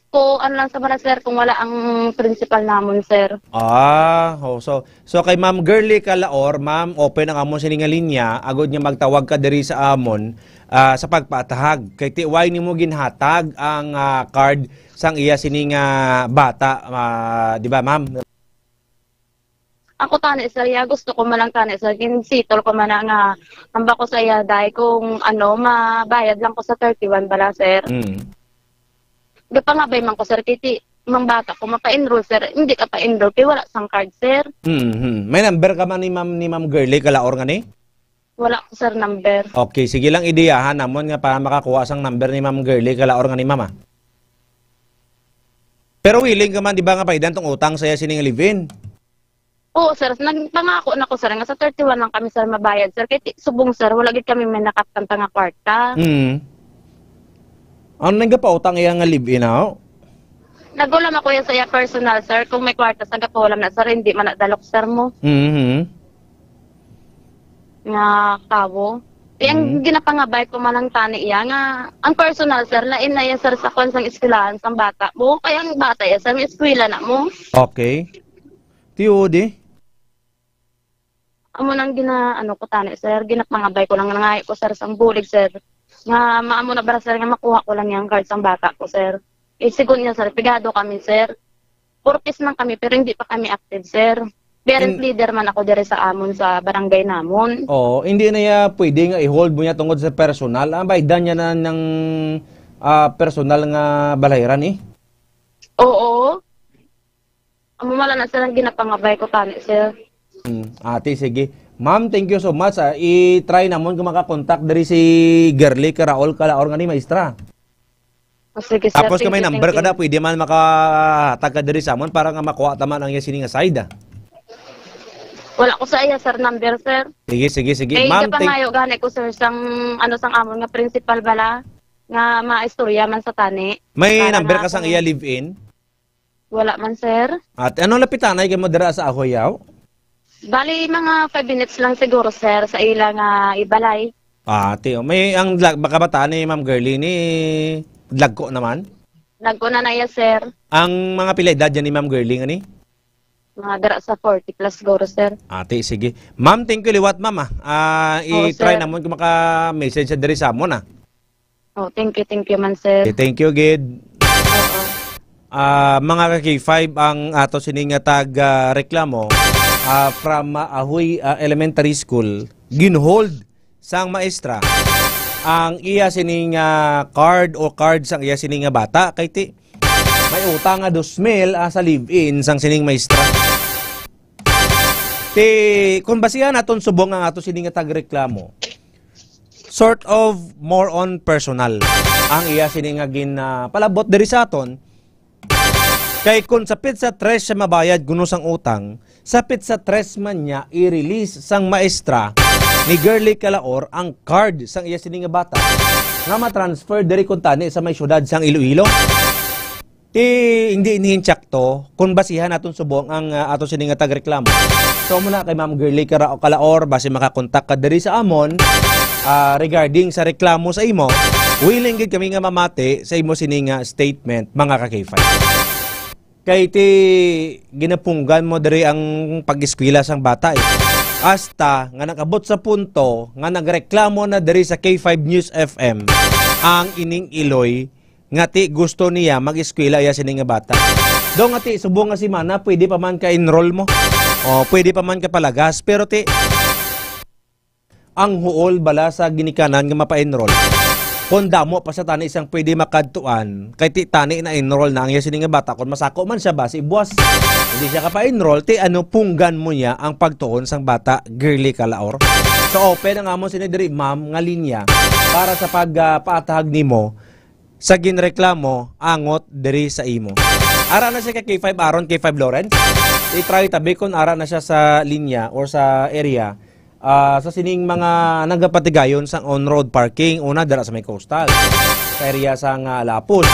ko, ano lang sa mga, sir, kung wala ang principal namon, sir. Ah, oh, so, so kay Ma'am Girly Kalaor, ma'am, open ang amon sini nga linya, agod nga magtawag ka diri sa amon, ah, sa pagpatahag. Kay ti, why nimo ginhatag ang, ah, card sang iya sini nga bata, ah, di ba, ma'am? Ako tani, sir, ya, gusto ko man lang tani, sir, ginsitol ko man na nga, hamba ko sa iya, day, kung ano, mabayad lang ko sa thirty-one bala, sir. Mm. Gapangabay man ko, sir, kay ti, mang bata ko, mapa-enroll, sir. Hindi ka pa-enroll, kay wala sang card, sir. Mm-hmm. May number ka man ni Ma'am, ni Ma'am Girly Kalaor nga ni? Wala ko, sir, number. Okay, sige lang, ideyahan namon nga para makakuha sang number ni Ma'am Girly Kalaor nga ni Mama. Pero willing ka man, di ba, nga paidan tong utang sa iya sining live-in? Oo, sir. Nagpangako na ko, sir, nga sa thirty-one lang kami, sir, mabayad, sir. Kay ti-, subong, sir, wala gid kami may nakaptan pa nga kwarta. Mm. Ano nang gapautang iya nga live-in, aw? Nagulam ako yan sa iya personal, sir. Kung may kwarta sa gapahulam na, sir, hindi man nadalok, sir, mo. Mhm. Nga kawo. Kaya ang Mm. ginapangabay ko man lang tani iya nga, ang personal, sir, lain na yan, sir, sa kwan sang eskwelahan sang bata mo. Kaya ang bata yan, sir, may eskwela na mo. Okay. Tiyo di. Amo nang gina-, ano ko tani, sir, ginapangabay ko lang, nangayo ko, sir, sang bulig, sir. Nga maamo na ba, sir, nga makuha ko lang yang card sang bata ko, sir. Eh, sigon niya, sir, pigado kami, sir. Four Ps man kami, pero hindi pa kami active, sir. Parent In- leader man ako diri sa amon, sa barangay namon. Oo, hindi na ya pwede nga i-hold mo niya tungod sa personal. Ang baydan niya na ng, ah, personal nga balayran, eh. Oo. Amo man lang, sir, ang ginapangabay ko tani, sir. Mm, ate, sige. Ma'am, thank you so much. Ah, i-try namon kung makakontak diri si Girly Karaol Kalaor nga ni maestra. Oh, sige, sir. Tapos kung Thank may you, number thank ka na, you. pwede man makahatag ka diri sa amon para nga makuha ta man ang iya sini nga side, ah. Wala ko sa iya, sir, number, sir. Sige, sige, sige. Eh, Ma'am, thank- kapangayo gani ko, sir, sang, ano, sang amon nga principal bala, nga maistorya man sa tani. May Para number na ka sang kung iya live-in? Wala man, sir. At ano lapitanay kay mo dira sa Ahoyaw? Bali, mga five minutes lang siguro, sir, sa ila nga ibalay. Ah, ate, oh. May ang lag-, baka bata ni Ma'am Girly ni lagko naman? Lagko na na iya, sir. Ang mga pila edad yan ni Ma'am Girly nga ni? Mga dira sa forty plus siguro, sir. Ate, sige. Ma'am, thank you liwat, ma'am, ah. Ah, Oo, i-try sir. namon kung maka-message sa diri sa amon, ah. Oh, thank you, thank you man, sir. Okay, thank you, gid. Oo. Ah, mga ka K five, ang ato sini nga tag, ah, reklamo, ah, from, ah, Ahoy, ah, Elementary School, ginhold sang maestra ang iya sini nga card o card sang iya sini nga bata kay ti may utang nga dos mil, ah, sa live-in sang sining maestra. Ti, kung basihan naton subong ang ato sini nga tagreklamo, sort of more on personal ang iya sini nga gin, ah, palabot diri sa aton. Kay kung sa petsa tres siya mabayad kuno sang utang, sa petsa tres man niya i-release sang maestra ni Girly Calaor ang card sang iya sini nga bata nga ma-transfer diri kuntani sa may syudad sang Iloilo. Ti hindi ini insakto kung basihan naton subong ang, ah, ato sini nga tagreklamo. So, amo na kay Ma'am Girly Cara-, Calaor, basi makakontak ka diri sa amon, ah, regarding sa reklamo sa imo. Willing gid kami nga mamati sa imo sini nga statement, mga ka-K five. Kay ti ginapunggan mo diri ang pag-eskwela sang bata, eh. Hasta nga nakabot sa punto nga nagreklamo na diri sa K five News F M ang ining iloy nga ti gusto niya mag-eskwela iya sini nga bata. Daw nga ti subong nga semana, pwede pa man ka-enroll mo. O, pwede pa man ka palagas, pero ti ang huol bala sa ginikanan nga mapa-enroll. Kung damo pa sa tani sang pwede makadtuan, kay ti tani na-enroll na ang iya sini nga bata, kung masako man siya ba, si buwas, hindi siya kapa-enroll, ti ano, punggan mo niya ang pagtuon sang bata, Girly Calaor. So, open ang amon sini diri, ma'am, nga linya para sa pag, ah, paatahag nimo sa ginreklamo angot diri sa imo. Ara na siya kay K five Aaron, K five Lawrence. I-try tabi kung ara na siya sa linya or sa area, ah, sa sining mga nagapatigayon sang on-road parking, una dira sa may coastal, sa area sang, ah, Lapus.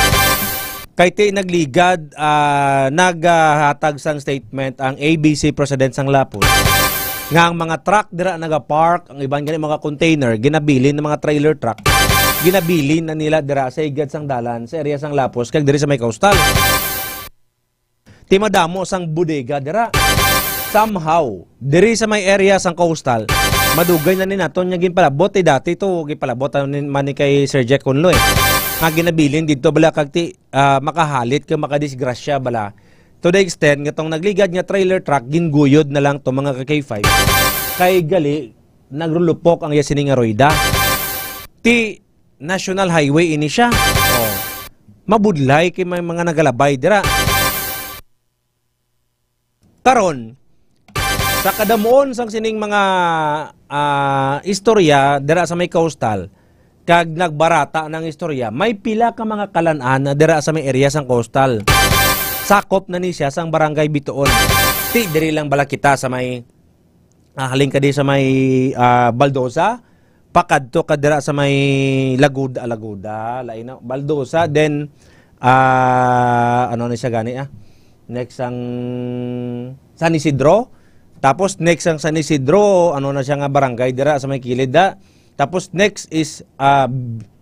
Kay ti nagligad, ah, naghatag sang statement ang A B C president sang Lapus nga ang mga truck dira nagapark, ang iban gani mga container, ginabilin ng mga trailer truck, ginabilin na nila dira sa igad sang dalan, sa area sang Lapus, kag diri sa may coastal. Ti madamo sang bodega dira. Somehow, diri sa may area sang coastal, madugay na ni naton nga ginpalabot, eh, dati to, ginpalabot man ni, man ni kay Sir Jack Conlo, eh, nga ginabilin didto bala kag ti, ah, makahalit kag makadisgrasya bala. To the extent nga tong nagligad nga trailer truck, ginguyod na lang to, mga ka-K five. Kay gali, nagrulupok ang iya sini nga rueda. Ti National Highway ini siya. Oh. Mabudlay kay may mga nagalabay dira. Karon, sa kadamuon sang sining mga, ah, istorya dira sa may coastal, kag nagbarata ng istorya, may pila ka mga kalan-an na dira sa may area sang coastal. Sakop na ni siya sang Barangay Bituon. Ti diri lang bala kita sa may, ah, halin ka di sa may, ah, Baldosa, pakadto ka dira sa may Laguda, Laguda, lain na, Baldosa, then, ah, ano na siya gani, ah? Next ang San Isidro. Tapos next ang San Isidro, ano na siya nga barangay dira sa may kilid, da. Tapos next is, ah,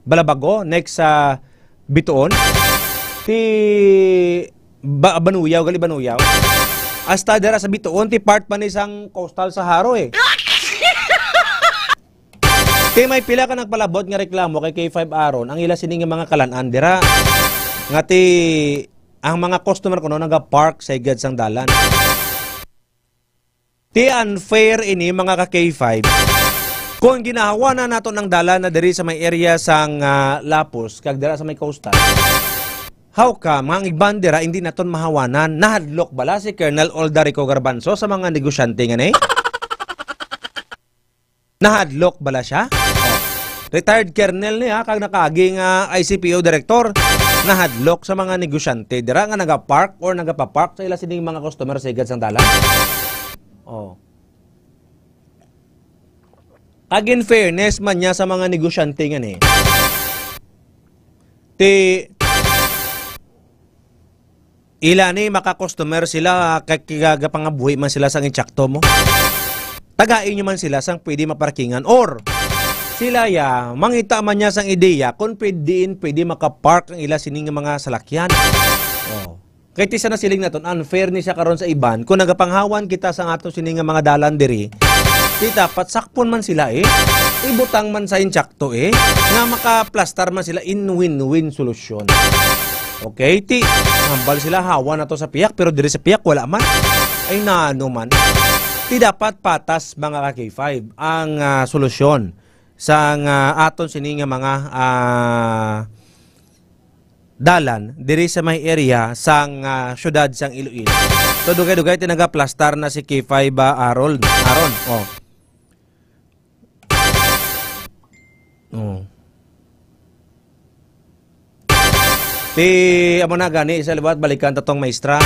Balabago, next sa Bituon. Ti Ba-, Banuyaw, gali Banuyaw. Hasta dira sa Bituon, ti part pa ni sang coastal sa Jaro, eh. Ti may pila ka nagpalabot nga reklamo kay K five Aaron ang ila sini nga mga kalan-an dira. Nga ti ang mga customer kuno nagapark sa igad sang dalan. Ti unfair ini, mga ka-K five. Kung ginahawanan nato ng dalan na diri sa may area sang, ah, Lapus kag dira sa may coastal, how come nga ang iban dira hindi naton mahawanan? Nahadlok bala si Colonel Oldarico Garbanzo sa mga negosyante nga ni? Nahadlok bala siya? Oh. Retired colonel niya, kag nakaagi nga I C P O director. Nahadlok sa mga negosyante dira nga nagapark or nagapapark sa ila sining mga customer sa igad sang dalan. Oh. Kag in fairness man niya sa mga negosyante nga ni, ti ila ni maka-customer sila, kay kagapangabuhi man sila sang insakto mo. Tagai nyo man sila sang pwede maparkingan, or sila ya, mangita man niya sang ideya kung pwede, pwede makapark ang ila sini nga mga salakyan. Oh. Kay ti sa nasiling naton, unfair ni siya karon sa iban. Kung nagapanghawan kita sa ato sini nga mga dalan diri, ti dapat sakpon man sila, eh. Ibutang man sa insakto, eh, nga makaplastar man sila in win-win solusyon. Okay, ti hambal sila, hawa na to sa piyak, pero diri sa piyak wala man. Ay, nano man. Ti dapat patas, mga ka-K five, ang, ah, solusyon sang, ah, aton sini nga mga, ah, dalan diri sa may area sang, ah, syudad sang Iloilo. So, dugay-dugay ti nagaplastar na si K five, ah, Aaron. Aaron, oh. Ti, amo na gani sa liwat, balikan ta tong maestra.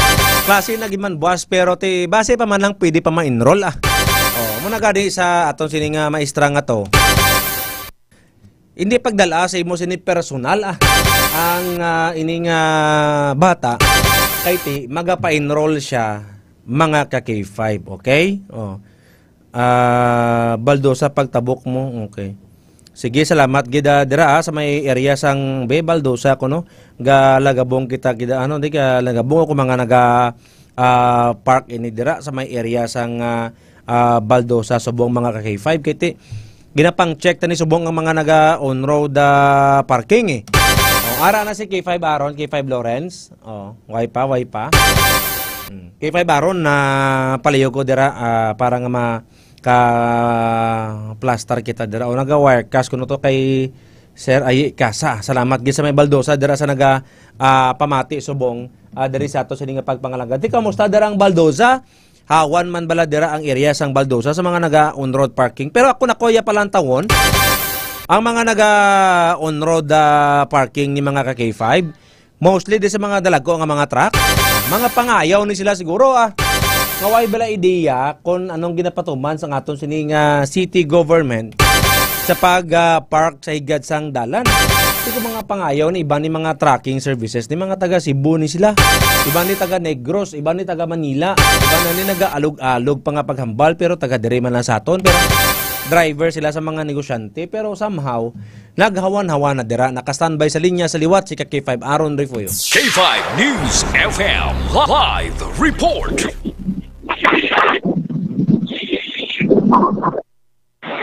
Klase na gid man buwas, pero ti, base pa man lang pwede pa ma-enroll, ah. Oh, amo na gani sa aton sini nga maestra nga to. Hindi pagdala sa imo sini personal, ah. Ang, ah, ini nga bata, kay ti, magapa-enroll siya, mga ka K five, okay? Oh. Ah, Baldosa, pagtabok mo. Okay. Sige, salamat gid, ah, dira, ah, sa may area sang Be Baldosa ko, no. Galagabong kita gid, ano, di ka lagabong ako mga naga, ah, park ini dira sa may area sang, ah, ah, Baldosa, subong mga ka K five. Kay ti, ginapang-check ta ni subong ang mga naga on-road, ah, parking, eh. Oh, ara na si K five Aaron, K five Lawrence. Oh, way pa, way pa. Hmm. K five Aaron, na palayo ko dira, ah, para nga ma-, ka-plaster kita dira. O, naga-wirecast ko no to kay Sir Ayi Casa. Salamat gid sa may Baldosa dira sa naga, ah, pamati subong, ah, diri sa ato sini nga pagpangalagad. Ti, kamusta dira ang Baldosa? Hawan man bala dira ang area sang Baldosa sa mga naga on-road parking? Pero ako na ko ya palantawon. Ang mga naga on-road, ah, parking ni mga ka K five, mostly di sa mga dalago nga mga truck. Mga pangayaw ni sila siguro, ah. Nga way bala ideya kung anong ginapatuman sa aton sini nga city government sa pag, ah, park sa higad sang dalan. Siguro mga pangayaw ni iban ni mga trucking services ni mga taga Cebu ni sila. Iban ni taga Negros, iban ni taga Manila, iban na ni nagaalog-alog pa nga paghambal pero taga diri man lang sa aton. Pero driver sila sa mga negosyante pero somehow naghawan-hawan na dira. Naka-standby sa linya sa liwat si ka K five Aaron Refugio. K five News F M live report.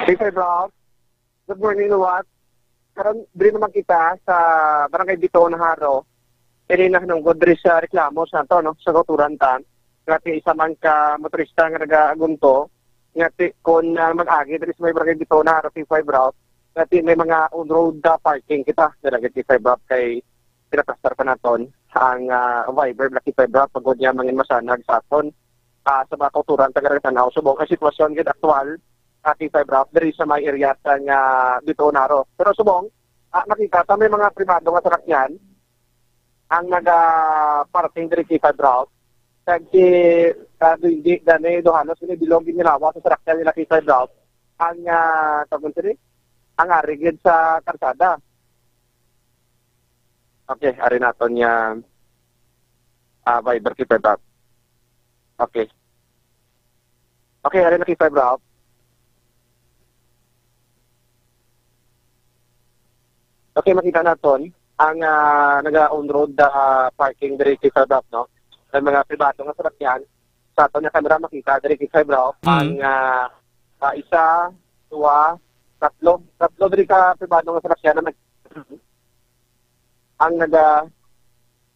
K five Rob, good morning, Luwat. Karon, diri naman kita sa Barangay Bito, Naharo. Ini nahanungod diri sa reklamo sa ato, no, sa kauturan ta. Nga ti isa man ka motorista nga nagaagunto, nga ti kon, ah, mag-agi diri sa may Barangay Bito, Naharo, K five Rob, nga ti may mga on-road, ah, parking kita. Nilagay K five Rob kay pinaplastar pa naton ang, ah, Viber, Black K five Rob, pagod niya mangin masanag sa aton, ah, sa mga kauturan, taga Tan-aw, subong ang sitwasyon gid aktual, ah, K five Rob, diri sa may area sa nga Bito, Naharo. Pero subong, ah, nakita ta may mga pribado nga sarakyan ang naga-parking diri K five Rob. Kag si, ah, Duindi, gani, duhanos, ini bilog, ginhilawa sa sarakyan nila K five Rob. Ang, ah, tawag diri, ang ari gid sa karsada. Okay, ari naton nga, ah, Viber K five Rob. Okay. Okay, ari na K five Rob. Okay, makita naton ang, ah, naga on-road, ah, parking diri K five Rob, no? Ang mga pribado nga sarakyan, sa aton nga camera makita diri K five Rob, Mm. ang, ah, ah, isa, duwa, tatlo, tatlo diri ka pribado nga sarakyan na nag-, ang naga,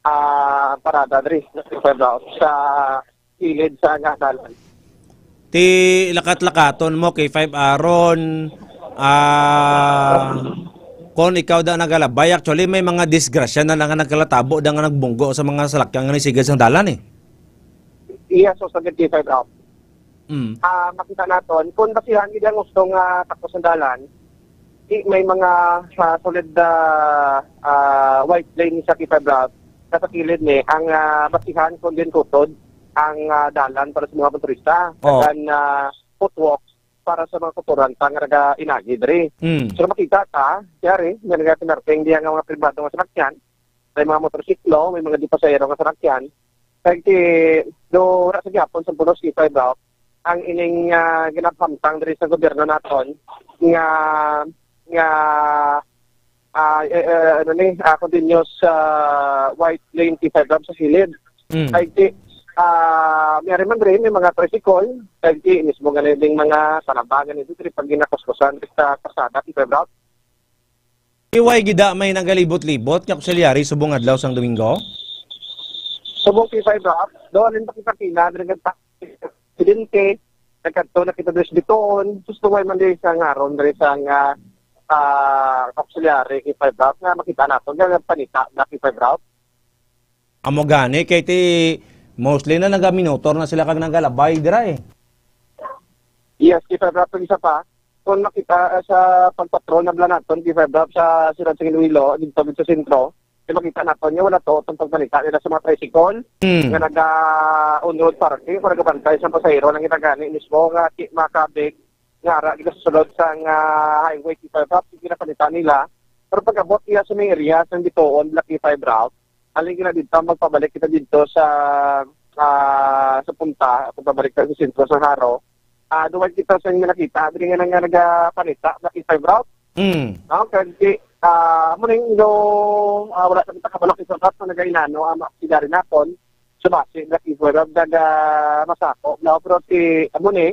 ah, parada diri K five Rob sa kilid sa nga dalan. Ti lakat-lakaton mo K five Aaron, ah, kon ikaw da nagalabay, actually may mga disgrasya na lang nga nagkalatabo da nga nagbunggo sa mga salakyan nga nagsigad sang dalan, eh. Iya, so sa K five Rob. Mm. Ah, makita naton kung basihan gid ang gusto nga takos ang dalan, di may mga, ah, solid, ah, ah, white lane sa K five Rob. Sa kilid ni ang, ah, basihan kung din tutod ang, ah, dalan para sa mga motorista. Oh. Kag ang, ah, footwalk para sa mga kotoranta nga naga-inagi diri. Mm. So, makita ta, yari, nga nagapinarting diya nga mga pribado nga salakyan, may mga motorsiklo, may mga di pasahero nga salakyan. Kag ti, do, wala sa gihapon sa pulos K five Rob ang ining, ah, ginahamtang diri sa gobyerno naton nga, nga, ah, eh, eh, ano ni, ah, continuous, ah, white lane K five Rob sa kilid. Mm. Kag ti, ah, may ari man diri, may mga tricycle, kag ti, mismo nga ding mga talaba, ganito, diri pag ginakuskusan sa kalsada, K five Rob. Iway gida may nagalibot-libot nga auxiliary subong adlaw sang Domingo? Subong P five Rock, doon ang pakipakina, nagkagta-, presidente, nagkadto na kita dres bitoon, gusto way man diri sa ngaron, diri sa nga, ah, auxiliary K five Rock, nga makita nato, nga panita na K five Rock. Amo gani, kay ti mostly na nagaminotor na sila kag nagalabay dira eh. Yes, K five Rock, isa pa, kung makita, ah, sa pagpatrol na bala naton, K five Rock, sa Sirad sa Iloilo, dito sa sentro, Di makita nato niya, wala to, itong pagbalita nila sa mga tricycle Mm. nga naga-on-road parking o nagabantay sa pasahero lang ginagani mismo nga ti-, makabig nga ara ginasulod sa nga highway K five route, yung ginapanita nila. Pero pag-abot niya sa may area sa Bitoon, Black K five route, halin gina dito, magpabalik kita dito sa, ah, sa punta, pagpabalik ta sa sentro sa Jaro. Ah, duwag kita sa inyo nakita, dili nga nga nagapanita, Black K five route. Mm. No? Kaya di, ah, mo na yung ilo, ah, wala sa kita kabalak sa kat na nagainano, ang mga sigari naton, sumasi, Black K five route, naga masako. No? Pero si, amo ni,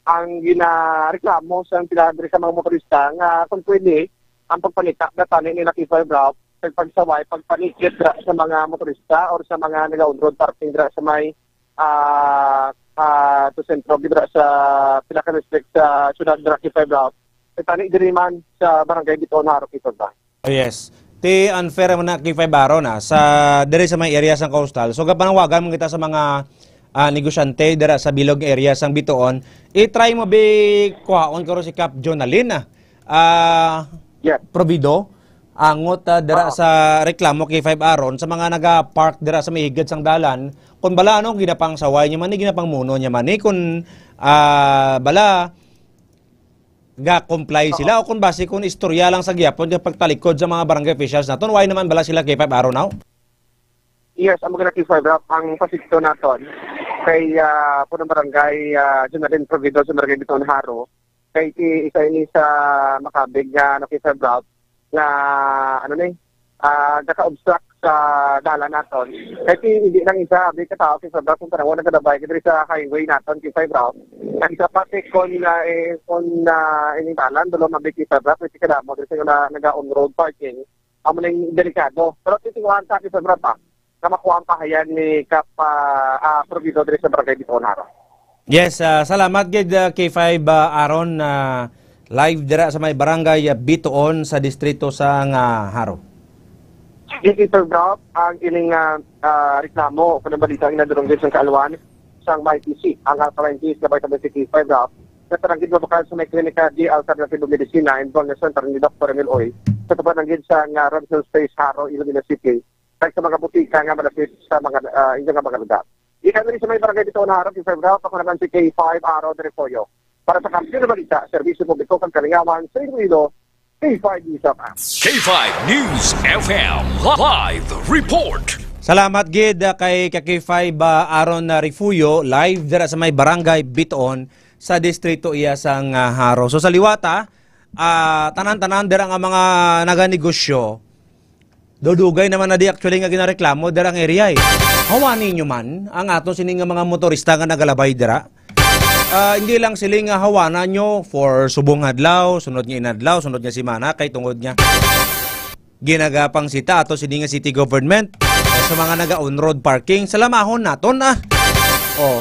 ang ginareklamo sa pila diri sa mga motorista nga kung pwede, ang pagpanita na tani nila K five route, sa pagsaway, pagpanikit dira sa mga motorista or sa mga naga-on-road parking dira sa may, ah, ah, sa sentro, dira sa pinaka-district sa siyudad dira K five route. Sa tani diri man sa barangay Bitoon, Jaro, K five route. Oh, yes. Ti unfair man na K five Jaro na sa diri sa may area sang coastal. So, gapanawagan man kita sa mga, ah, negosyante dira sa bilog area sang Bitoon. I-try mo bi kuhaon karon si Kap Jonalyn, ah. Ah, Yes. Provido, angot, ah, dira Oo. sa reklamo K five Jaro sa mga naga-park dira sa may higad sang dalan. Kung bala, ano, ginapangsaway niya man ni, ginapangmuno niya man ni, kung, ah, bala, ga-comply Oo. sila, o kung basi kung istorya lang sa gihapon, yung pagtalikod sa mga barangay officials naton, why naman bala sila K five Jaro now? Yes, ang mga K five route, ang pasikto naton kay, ah, punong barangay, ah, Jonalyn Provido sa barangay Bitoon, Jaro. Kay ti-, isa ini sa makabig nga, ano, K five route nga, ano ni, ah, naka-obstruct sa dalan naton. Kay ti-, hindi lang isa, abi ka tao, K five route, kung tanawan, nagalabay ka diri sa highway naton, K five route. Ang isa pa, ti, kung, ah, eh, kung, ah, ining dalan, dulo mabig K five route, may tikadamo, diri sa na, naga-on-road parking. Amo na yung delikado. Pero titinguhan sa akin sa Brapa, na makuha ang pahayag ni Kap, ah, ah, Provido diri sa Barangay Bitoon, Jaro. Yes, ah, salamat gid, ah, K five, ah, Aaron, ah, live dira sa may Barangay, ah, Bitoon sa distrito sa nga Jaro. Yes, Sir Brap, ang ining, ah, ah, reklamo o kung balita ang nadurong sa kaalwan sang may P C, ang Alkaline Case nga Vitamin C K five Brap, sa Tarangid Mabakal sa may Klinika de Alternative Medicina and Wellness Center ni Doktor Emil Uy, sa tupad lang gid sa nga Robinson Space, Jaro, Iloilo City, kag sa mga butika nga malapit sa mga, ah, inyo nga mga lugar. Ikan diri sa may barangay Bitoon, Jaro, K five Brap, ako naman si K five Aaron Refollo. Para sa Kampiyon nga Balita, Serbisyo Publiko kag Kalingawan sa Iloilo, K five News F M. K five News F M Live Report. Salamat gid, ah, kay ka K five, ah, Aaron, ah, Refugio, live dira sa may barangay Bitoon sa distrito iya sang, ah, Jaro. So sa liwata, ah, tanan-tanan dira nga mga naganegosyo, dudugay naman na di actually nga ginareklamo dira ang area, eh. Hawani nyo man ang aton sini nga mga motorista nga nagalabay dira. Ah, hindi lang sila nga hawana nyo for subong adlaw, sunod nga inadlaw, sunod nga semana, kay tungod nga ginagapang sita ato sini nga city government sa mga naga-on-road parking. Salamahon naton, ah. Oh.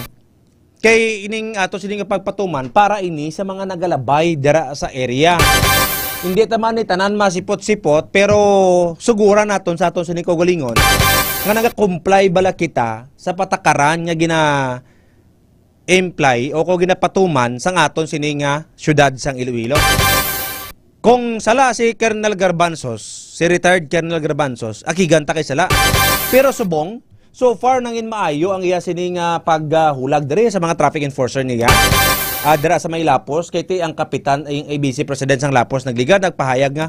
Kay ining ato sini nga pagpatuman para ini sa mga nagalabay dira sa area. Hindi ta man ni tanan masipot-sipot, pero suguran naton sa aton sini kaugalingon nga naga-comply bala kita sa patakaran nga gina imply o ko ginapatuman sang aton sini nga siyudad sang Iloilo. Kung sala si Colonel Garbanzos, si retired Colonel Garbanzos, akigan ta kay sala. Pero subong, so far nangin maayo ang iya sini nga paghulag diri sa mga traffic enforcer niya. Ah, dira sa may Lapos, kay ti ang kapitan, ang A B C president sang Lapos nagligad, nagpahayag nga,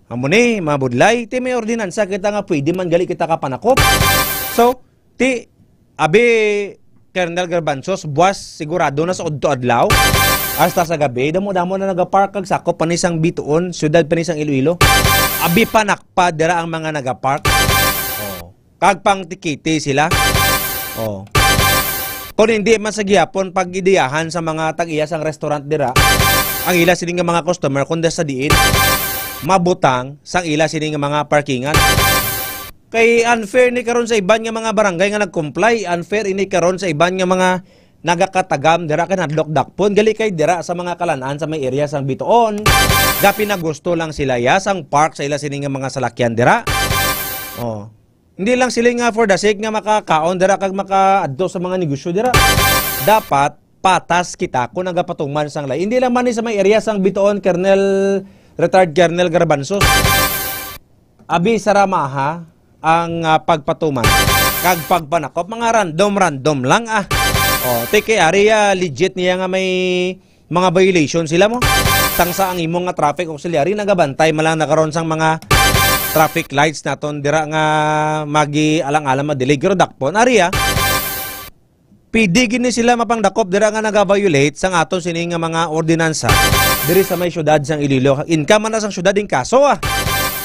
"Amo ni, mabudlay, ti may ordinansa kita nga pwede man gali kita kapanakop." So, Ti, abi, Colonel Garbanzos, buwas sigurado na sa udto adlaw. Hasta sa gabi, damo-damo na nagapark kag sakop pa ni sang Bitoon, siyudad pa ni sang Iloilo. Abi, panakpa dira ang mga nagapark. Oh. Kag pangtikiti sila. Oh. Kung hindi man sa gihapon pag-ideyahan sa mga tag-iya sang restaurant dira, ang ila sini nga mga customer, kundi sa diin, mabutang sang ila sini nga mga parkingan. Kay unfair ni karon sa iban nga mga barangay nga nag-comply, unfair ini karon sa iban nga mga nagakatagam dira kay nahadlok dakpon, gali kay dira sa mga kalan-an sa may area sang Bitoon. Gapi na gusto lang sila ya sang park sa ila sini nga mga salakyan dira. Oh. Hindi lang sila nga for the sake nga makakaon dira kag makaadto sa mga negosyo dira. Dapat patas kita kung nagapatuman sang lay. Hindi lang man ni sa may area sang Bitoon, Colonel, retired Colonel Garbanzos. Abi, saramaha ang, ah, pagpatuman kag pagpanakop, mga random-random lang, ah. Oh, ti kay ari, ah, legit niya nga may mga violation sila mo. Sang sa ang imo nga traffic auxiliary, nagabantay man lang na karon sang mga traffic lights naton dira nga magi alang-alang madelayed. Pero dakpon, ari, ah, pwede gid ni sila mapangdakop dira nga naga-violate sang aton sini nga mga ordinansa diri sa may syudad sang Iloilo. Inka man na sang syudad in kaso, ah.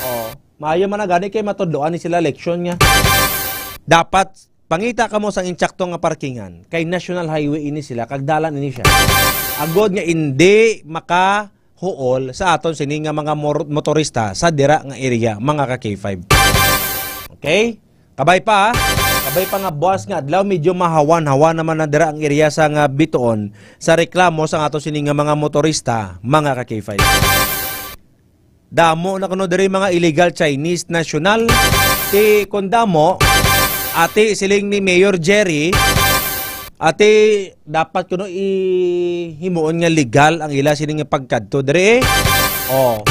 Oh, maayo man na gani kay matudloan ni sila leksyon nga dapat pangita kamo sang insakto nga parkingan kay national highway ini sila kag dalan ini siya. Agod nga indi makahuol sa aton sini nga mga mor-, motorista sa dira nga area, mga ka K five. Okay? Kabay pa, ah. Kabay pa nga buwas nga adlaw, medyo mahawan-hawan naman na dira ang area sa nga Bitoon sa reklamo sa ato sini nga mga motorista, mga ka K five. Damo na kuno diri mga illegal Chinese national. Ti kon damo, ati siling ni Mayor Jerry, ati dapat kuno ihimuon nga legal ang ila sini nga pagkadto diri. Oh.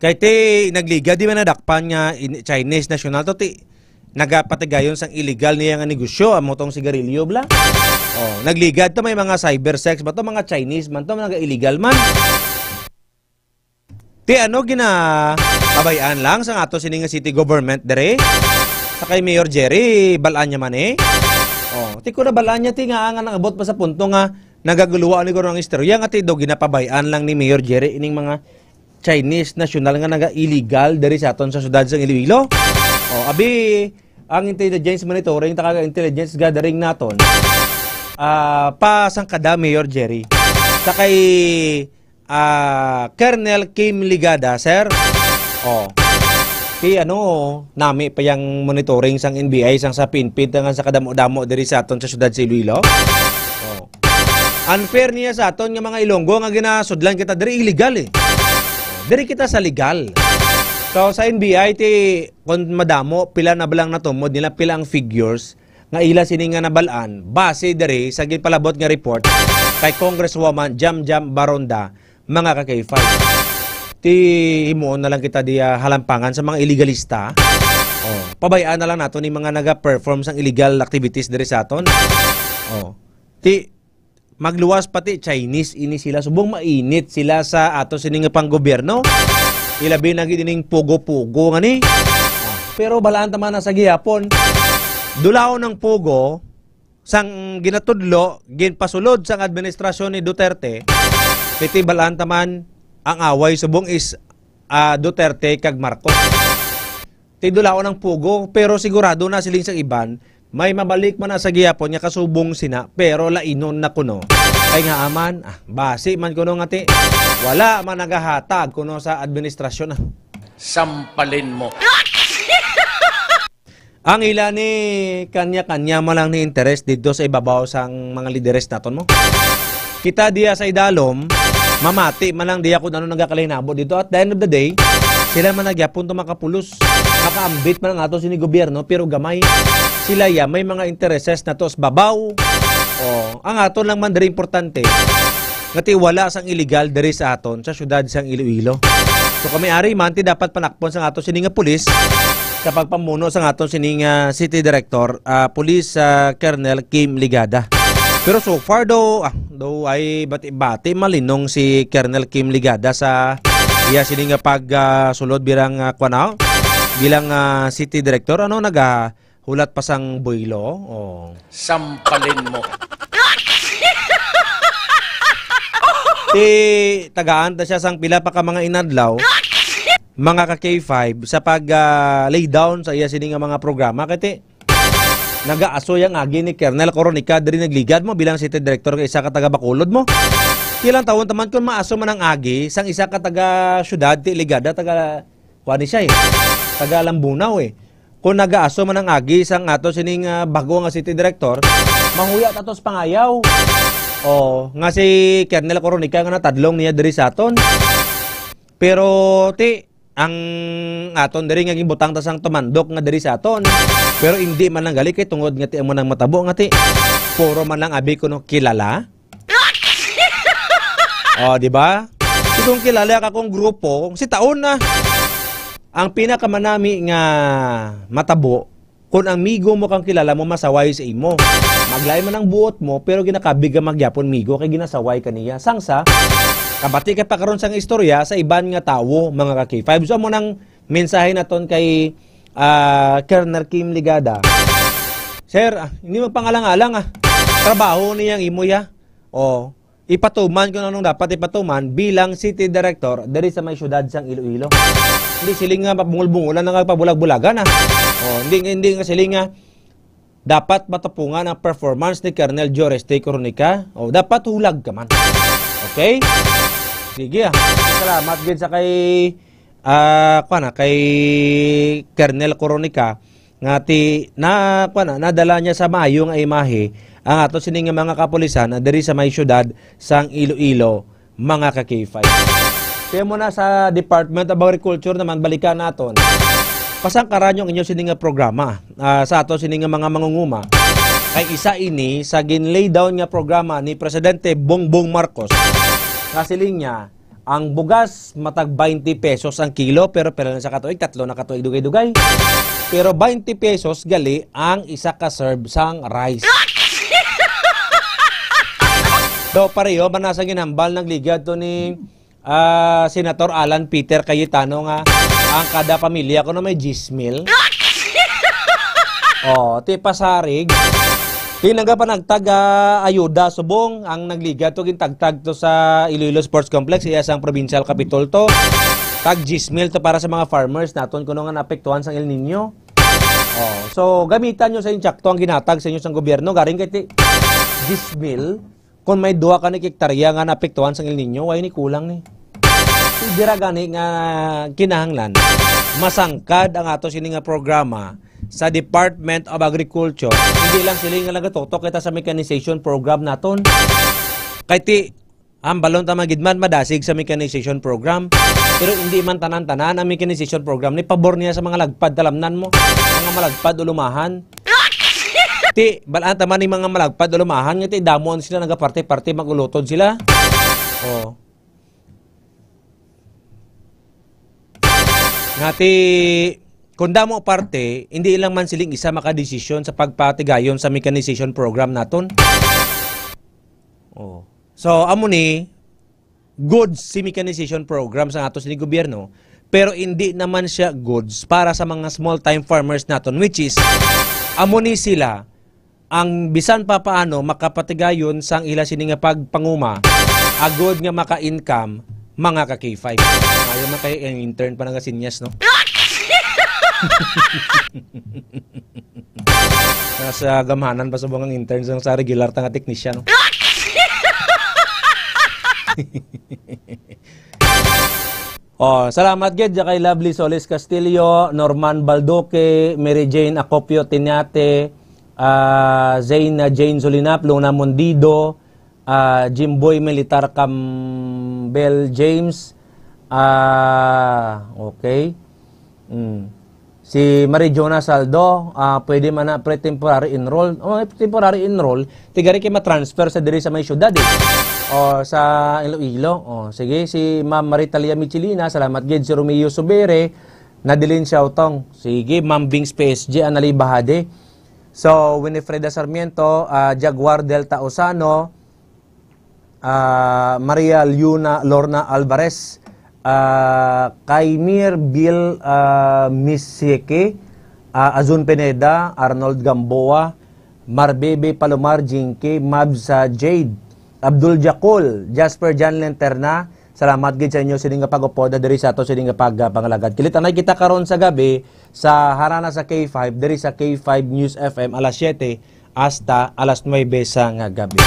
Kay ti nagligad di man nadakpan nga in-, Chinese national to ti nagapatigayon sang illegal niya nga negosyo, amo tong sigarilyo bla. Oh, nagligad to may mga cyber sex ba to, mga Chinese man to, mga illegal man. Ti ano ginapabay-an lang sa ato sini nga city government dere? Sa kay Mayor Jerry, balaan niya man eh. Oh, ti ko na balaan niya ti nga ang nangabot pa sa punto nga nagaguluwa ni guro ang istorya nga ti do ginapabay-an lang ni Mayor Jerry ining mga Chinese national nga naga-illegal diri sa aton sa syudad sa Iloilo. Oh, abi, ang intelligence monitoring, taka intelligence gathering naton, ah, pa sang kada Mayor Jerry. Sa kay, ah, Colonel Kim Ligada, sir. Oh. Ti ano, nami pa yang monitoring sang N B I, sang sa pinpit, nga sa kadamo-damo diri sa aton sa syudad sa Iloilo. Oh. Unfair niya sa aton nga mga Ilonggo nga ginasudlan kita diri illegal eh. Diri kita sa legal. So sa N B I ti kun madamo pila na ba lang natumod nila, pila ang figures nga ila sini nga nabal-an base diri sa ginpalabot nga report kay Congresswoman Jam Jam Baronda, mga ka K five. Ti himuon na lang kita diya halampangan sa mga illegalista. Oh, pabay-an na lang nato ni mga naga-perform sang illegal activities diri sa aton. Oh. Ti magluwas pati Chinese ini sila, subong mainit sila sa ato sini nga panggobyerno. Ilabi na gid ining pugo-pugo nga ni. Pero balaan ta man na sa gihapon. Dulaon ang pugo sang ginatudlo, ginpasulod sang administrasyon ni Duterte. Piti balaan ta man ang away subong is, ah, Duterte kag Marcos. Ti dulaon ang pugo, pero sigurado na siling sa iban, may mabalik man na sa gihapon nga kasubong sina, pero lainon na kuno. Kay nga aman, ah, basi man kuno nga ti, wala man nagahatag kuno sa administrasyon, ah. Sampalin mo. Ang ila ni kanya-kanya man lang ni interes dito sa ibabaw sang mga lideres naton mo. Kita diya sa idalom, mamati man lang diya kung ano nagakalainabo dito. At the end of the day, sila man nagyapon to makapulos. Makaambit man ang ato sini gobyerno, pero gamay. Sila ya, may mga intereses na to sa babaw. Oh, ang ato lang man diri importante, nga ti wala sang illegal diri sa aton, sa syudad sang Iloilo. So kami ari man, ti dapat panakpon sang ato sini nga pulis, sa pagpamuno sang aton sini nga city director, ah, Police, ah, Colonel Kim Ligada. Pero so far daw, ah, daw ay bati-bati malinong si Colonel Kim Ligada sa iya sini nga pag, ah, sulod bilang, ah, kuwan na, bilang, ah, city director. Ano, nagahulat pa sang buylo? Oh. Sampalin mo. Ti tagaan ta siya sang pila pa ka mga inadlaw, mga ka K five, sa pag, ah, lay down sa iya sini nga mga programa. Kay ti, nagaasoy ang agi ni Colonel Coronica diri nagligad mo bilang city director kay isa ka taga Bacolod mo. Ilang taon taman kung maaso man ang agi sang isa ka taga syudad, ti ligada, taga, kuwan ni siya eh, taga Lambunao eh. Kung nagaaso man ang agi sang ato sining, ah, bago nga city director, mahuya ta to sa pangayaw. Oh, nga si Colonel Coronica nga natadlong niya diri sa aton. Pero ti, ang aton diri nga gibutang ta sang tumandok nga diri sa aton. Pero indi man lang gali kay tungod nga ti amo nang matabo nga ti puro man lang abi kuno kilala. Oh, di ba? Ti kung kilala ka kung grupo, si taon na. Ang pinakamanami nga matabo, kung ang migo mo kang kilala mo masaway sa imo. Maglain man ang buot mo, pero ginakabig ka magyapon migo kay ginasaway ka niya. Sang sa, kabati ka pa karon sang istorya sa iban nga tawo, mga ka-K five. So, amo nang mensahe naton kay, ah, Colonel Kim Ligada. "Sir, ah, hindi magpangalang-alang, ah. Trabaho niya ang imo, ya." O, ipatuman kung anong dapat ipatuman bilang city director diri sa may syudad sang Iloilo. Hindi siling nga mabungol-bungolan nga pabulag-bulagan, ah. O, hindi, hindi nga siling nga dapat matapungan ang performance ni Colonel Joris T. Coronica. O, dapat hulag ka man. Okay? Sige, ah. Salamat gid sa kay, ah, kuwan, ah, kay Colonel Coronica nga ti-, na, kuwan, ah, nadala niya sa maayo nga imahe ang ato sini nga mga kapulisan na diri sa may syudad sang Iloilo, mga ka-K five. Kaya mo na sa Department of Agriculture naman, balikan naton. Pasangkaran yung inyo sini nga programa, ah, sa ato sini nga mga mangunguma. Kay isa ini sa gin-lay down nga programa ni Presidente Bongbong Marcos. Nga siling niya, ang bugas matag twenty pesos ang kilo, pero pila na sa katuig, tatlo na katuig dugay-dugay. Pero twenty pesos gali ang isa ka serve sang rice. Do, pareho man na sa ginhambal, nagligad to ni, ah, Senator Alan Peter Cayetano nga ang kada pamilya ko na may diyes mil. Oh, ti pasarig. Ti nagapanagtag, ah, ayuda subong ang nagligad to, gintagtag to sa Iloilo Sports Complex, iya sang provincial capitol to. Tag diyes mil to para sa mga farmers naton kuno nga naapektuhan sang El Nino. Oh, so gamitan nyo sa insakto ang ginatag sa inyo sang gobyerno, garing kay ti diyes mil. Kung may duha ka ni hektarya nga naapektuhan sang El Nino, way ni kulang ni. Dira gani nga kinahanglan, masangkad ang ato sini nga programa sa Department of Agriculture. Hindi lang sila nga nagatutok kita sa mechanization program naton. Kay ti, ang balon ta magidman madasig sa mechanization program. Pero hindi man tanan-tanan ang mechanization program ni pabor niya sa mga lagpad, talamnan mo. Mga malagpad o lumahan. Ti, balaan ta man ni mga malagpad o lumahan nga ti damo sila, nagaparte-parte, magulutod sila. Oh. Nga ti, kung damo parte, hindi lang man siling isa makadesisyon sa pagpatigayon sa mechanization program naton. Oh. So, amo ni, goods si mechanization program sa ato sini gobyerno, pero hindi naman siya goods para sa mga small-time farmers naton, which is, amo ni sila ang bisan pa paano makapatigayon sang ila sini nga pagpanguma, agod nga maka-income, mga ka-K five. Ayaw man kay ang intern pa nagasinyas, no? Nasa gamhanan pa subong ang intern sa, sa regular ta nga teknisyan, no? Oh, salamat gid kay Lovely Solis Castillo, Norman Balduque, Mary Jane Acopio Tiniate, ah, Zayna Jane Solinap, Luna Mondido, ah, Jimboy Militar Campbell James, ah, okay. Mm. Si Marie Jonah Saldo, ah, pwede man na pre-temporary enroll. Oh, temporary enroll, tigari kay ma-transfer sa diri sa may syudad, eh. O sa Iloilo. Oh, sige, si Ma'am Maritalia Michelina, salamat gid. Si Romeo Subere, Nadeline Siautong. Sige, Ma'am Bings P S G, Anali Bahade. So, Winifreda Sarmiento, ah, Jaguar Delta Osano, ah, Maria Liuna, Lorna Alvarez, ah, Kaimir Bill, ah, Misieke, ah, Azun Pineda, Arnold Gamboa, Marbebe Palomar, Jinky, Mabs, ah, Jade, Abdul Jakul, Jasper Jan Lenterna, salamat gid sa inyo sini nga pag-upod diri sa ato sini nga pag-, ah, pangalagad. Kilit anay kita karon sa gabi sa harana sa K five, diri sa K five News F M, alas siyete hasta alas nuwebe sa nga gabi.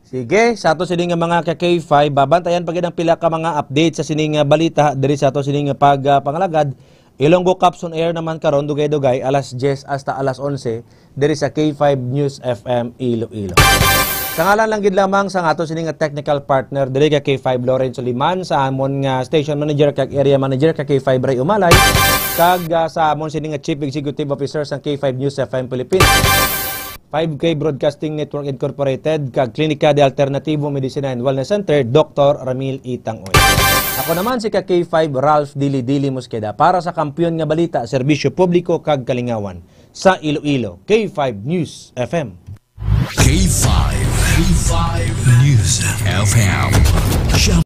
Sige, sa ato sini nga mga ka K five, babantayan pa gid ang pila ka mga update sa sini nga balita diri sa ato sini nga pag, ah, pangalagad. Ilonggo Caps on Air naman karon, dugay-dugay, alas diyes hasta alas onse, diri sa K five News F M Iloilo. Sa ngalan lang gid lamang sa ato sini nga technical partner diri ka K five Lawrence Suliman, sa amon nga station manager kag area manager ka K five Ray Umalay, kag, ah, sa amon sini nga Chief Executive Officer sa K five News F M Philippines. Five K Broadcasting Network Incorporated, kag Klinika de Alternativo Medicina and Wellness Center, Doktor Ramil Itang Oy. Ako naman si ka K five Ralph Dili Dili Mosqueda para sa Kampiyon nga Balita, Serbisyo Publiko kag Kalingawan sa Iloilo, K five News F M. K five, K five News F M.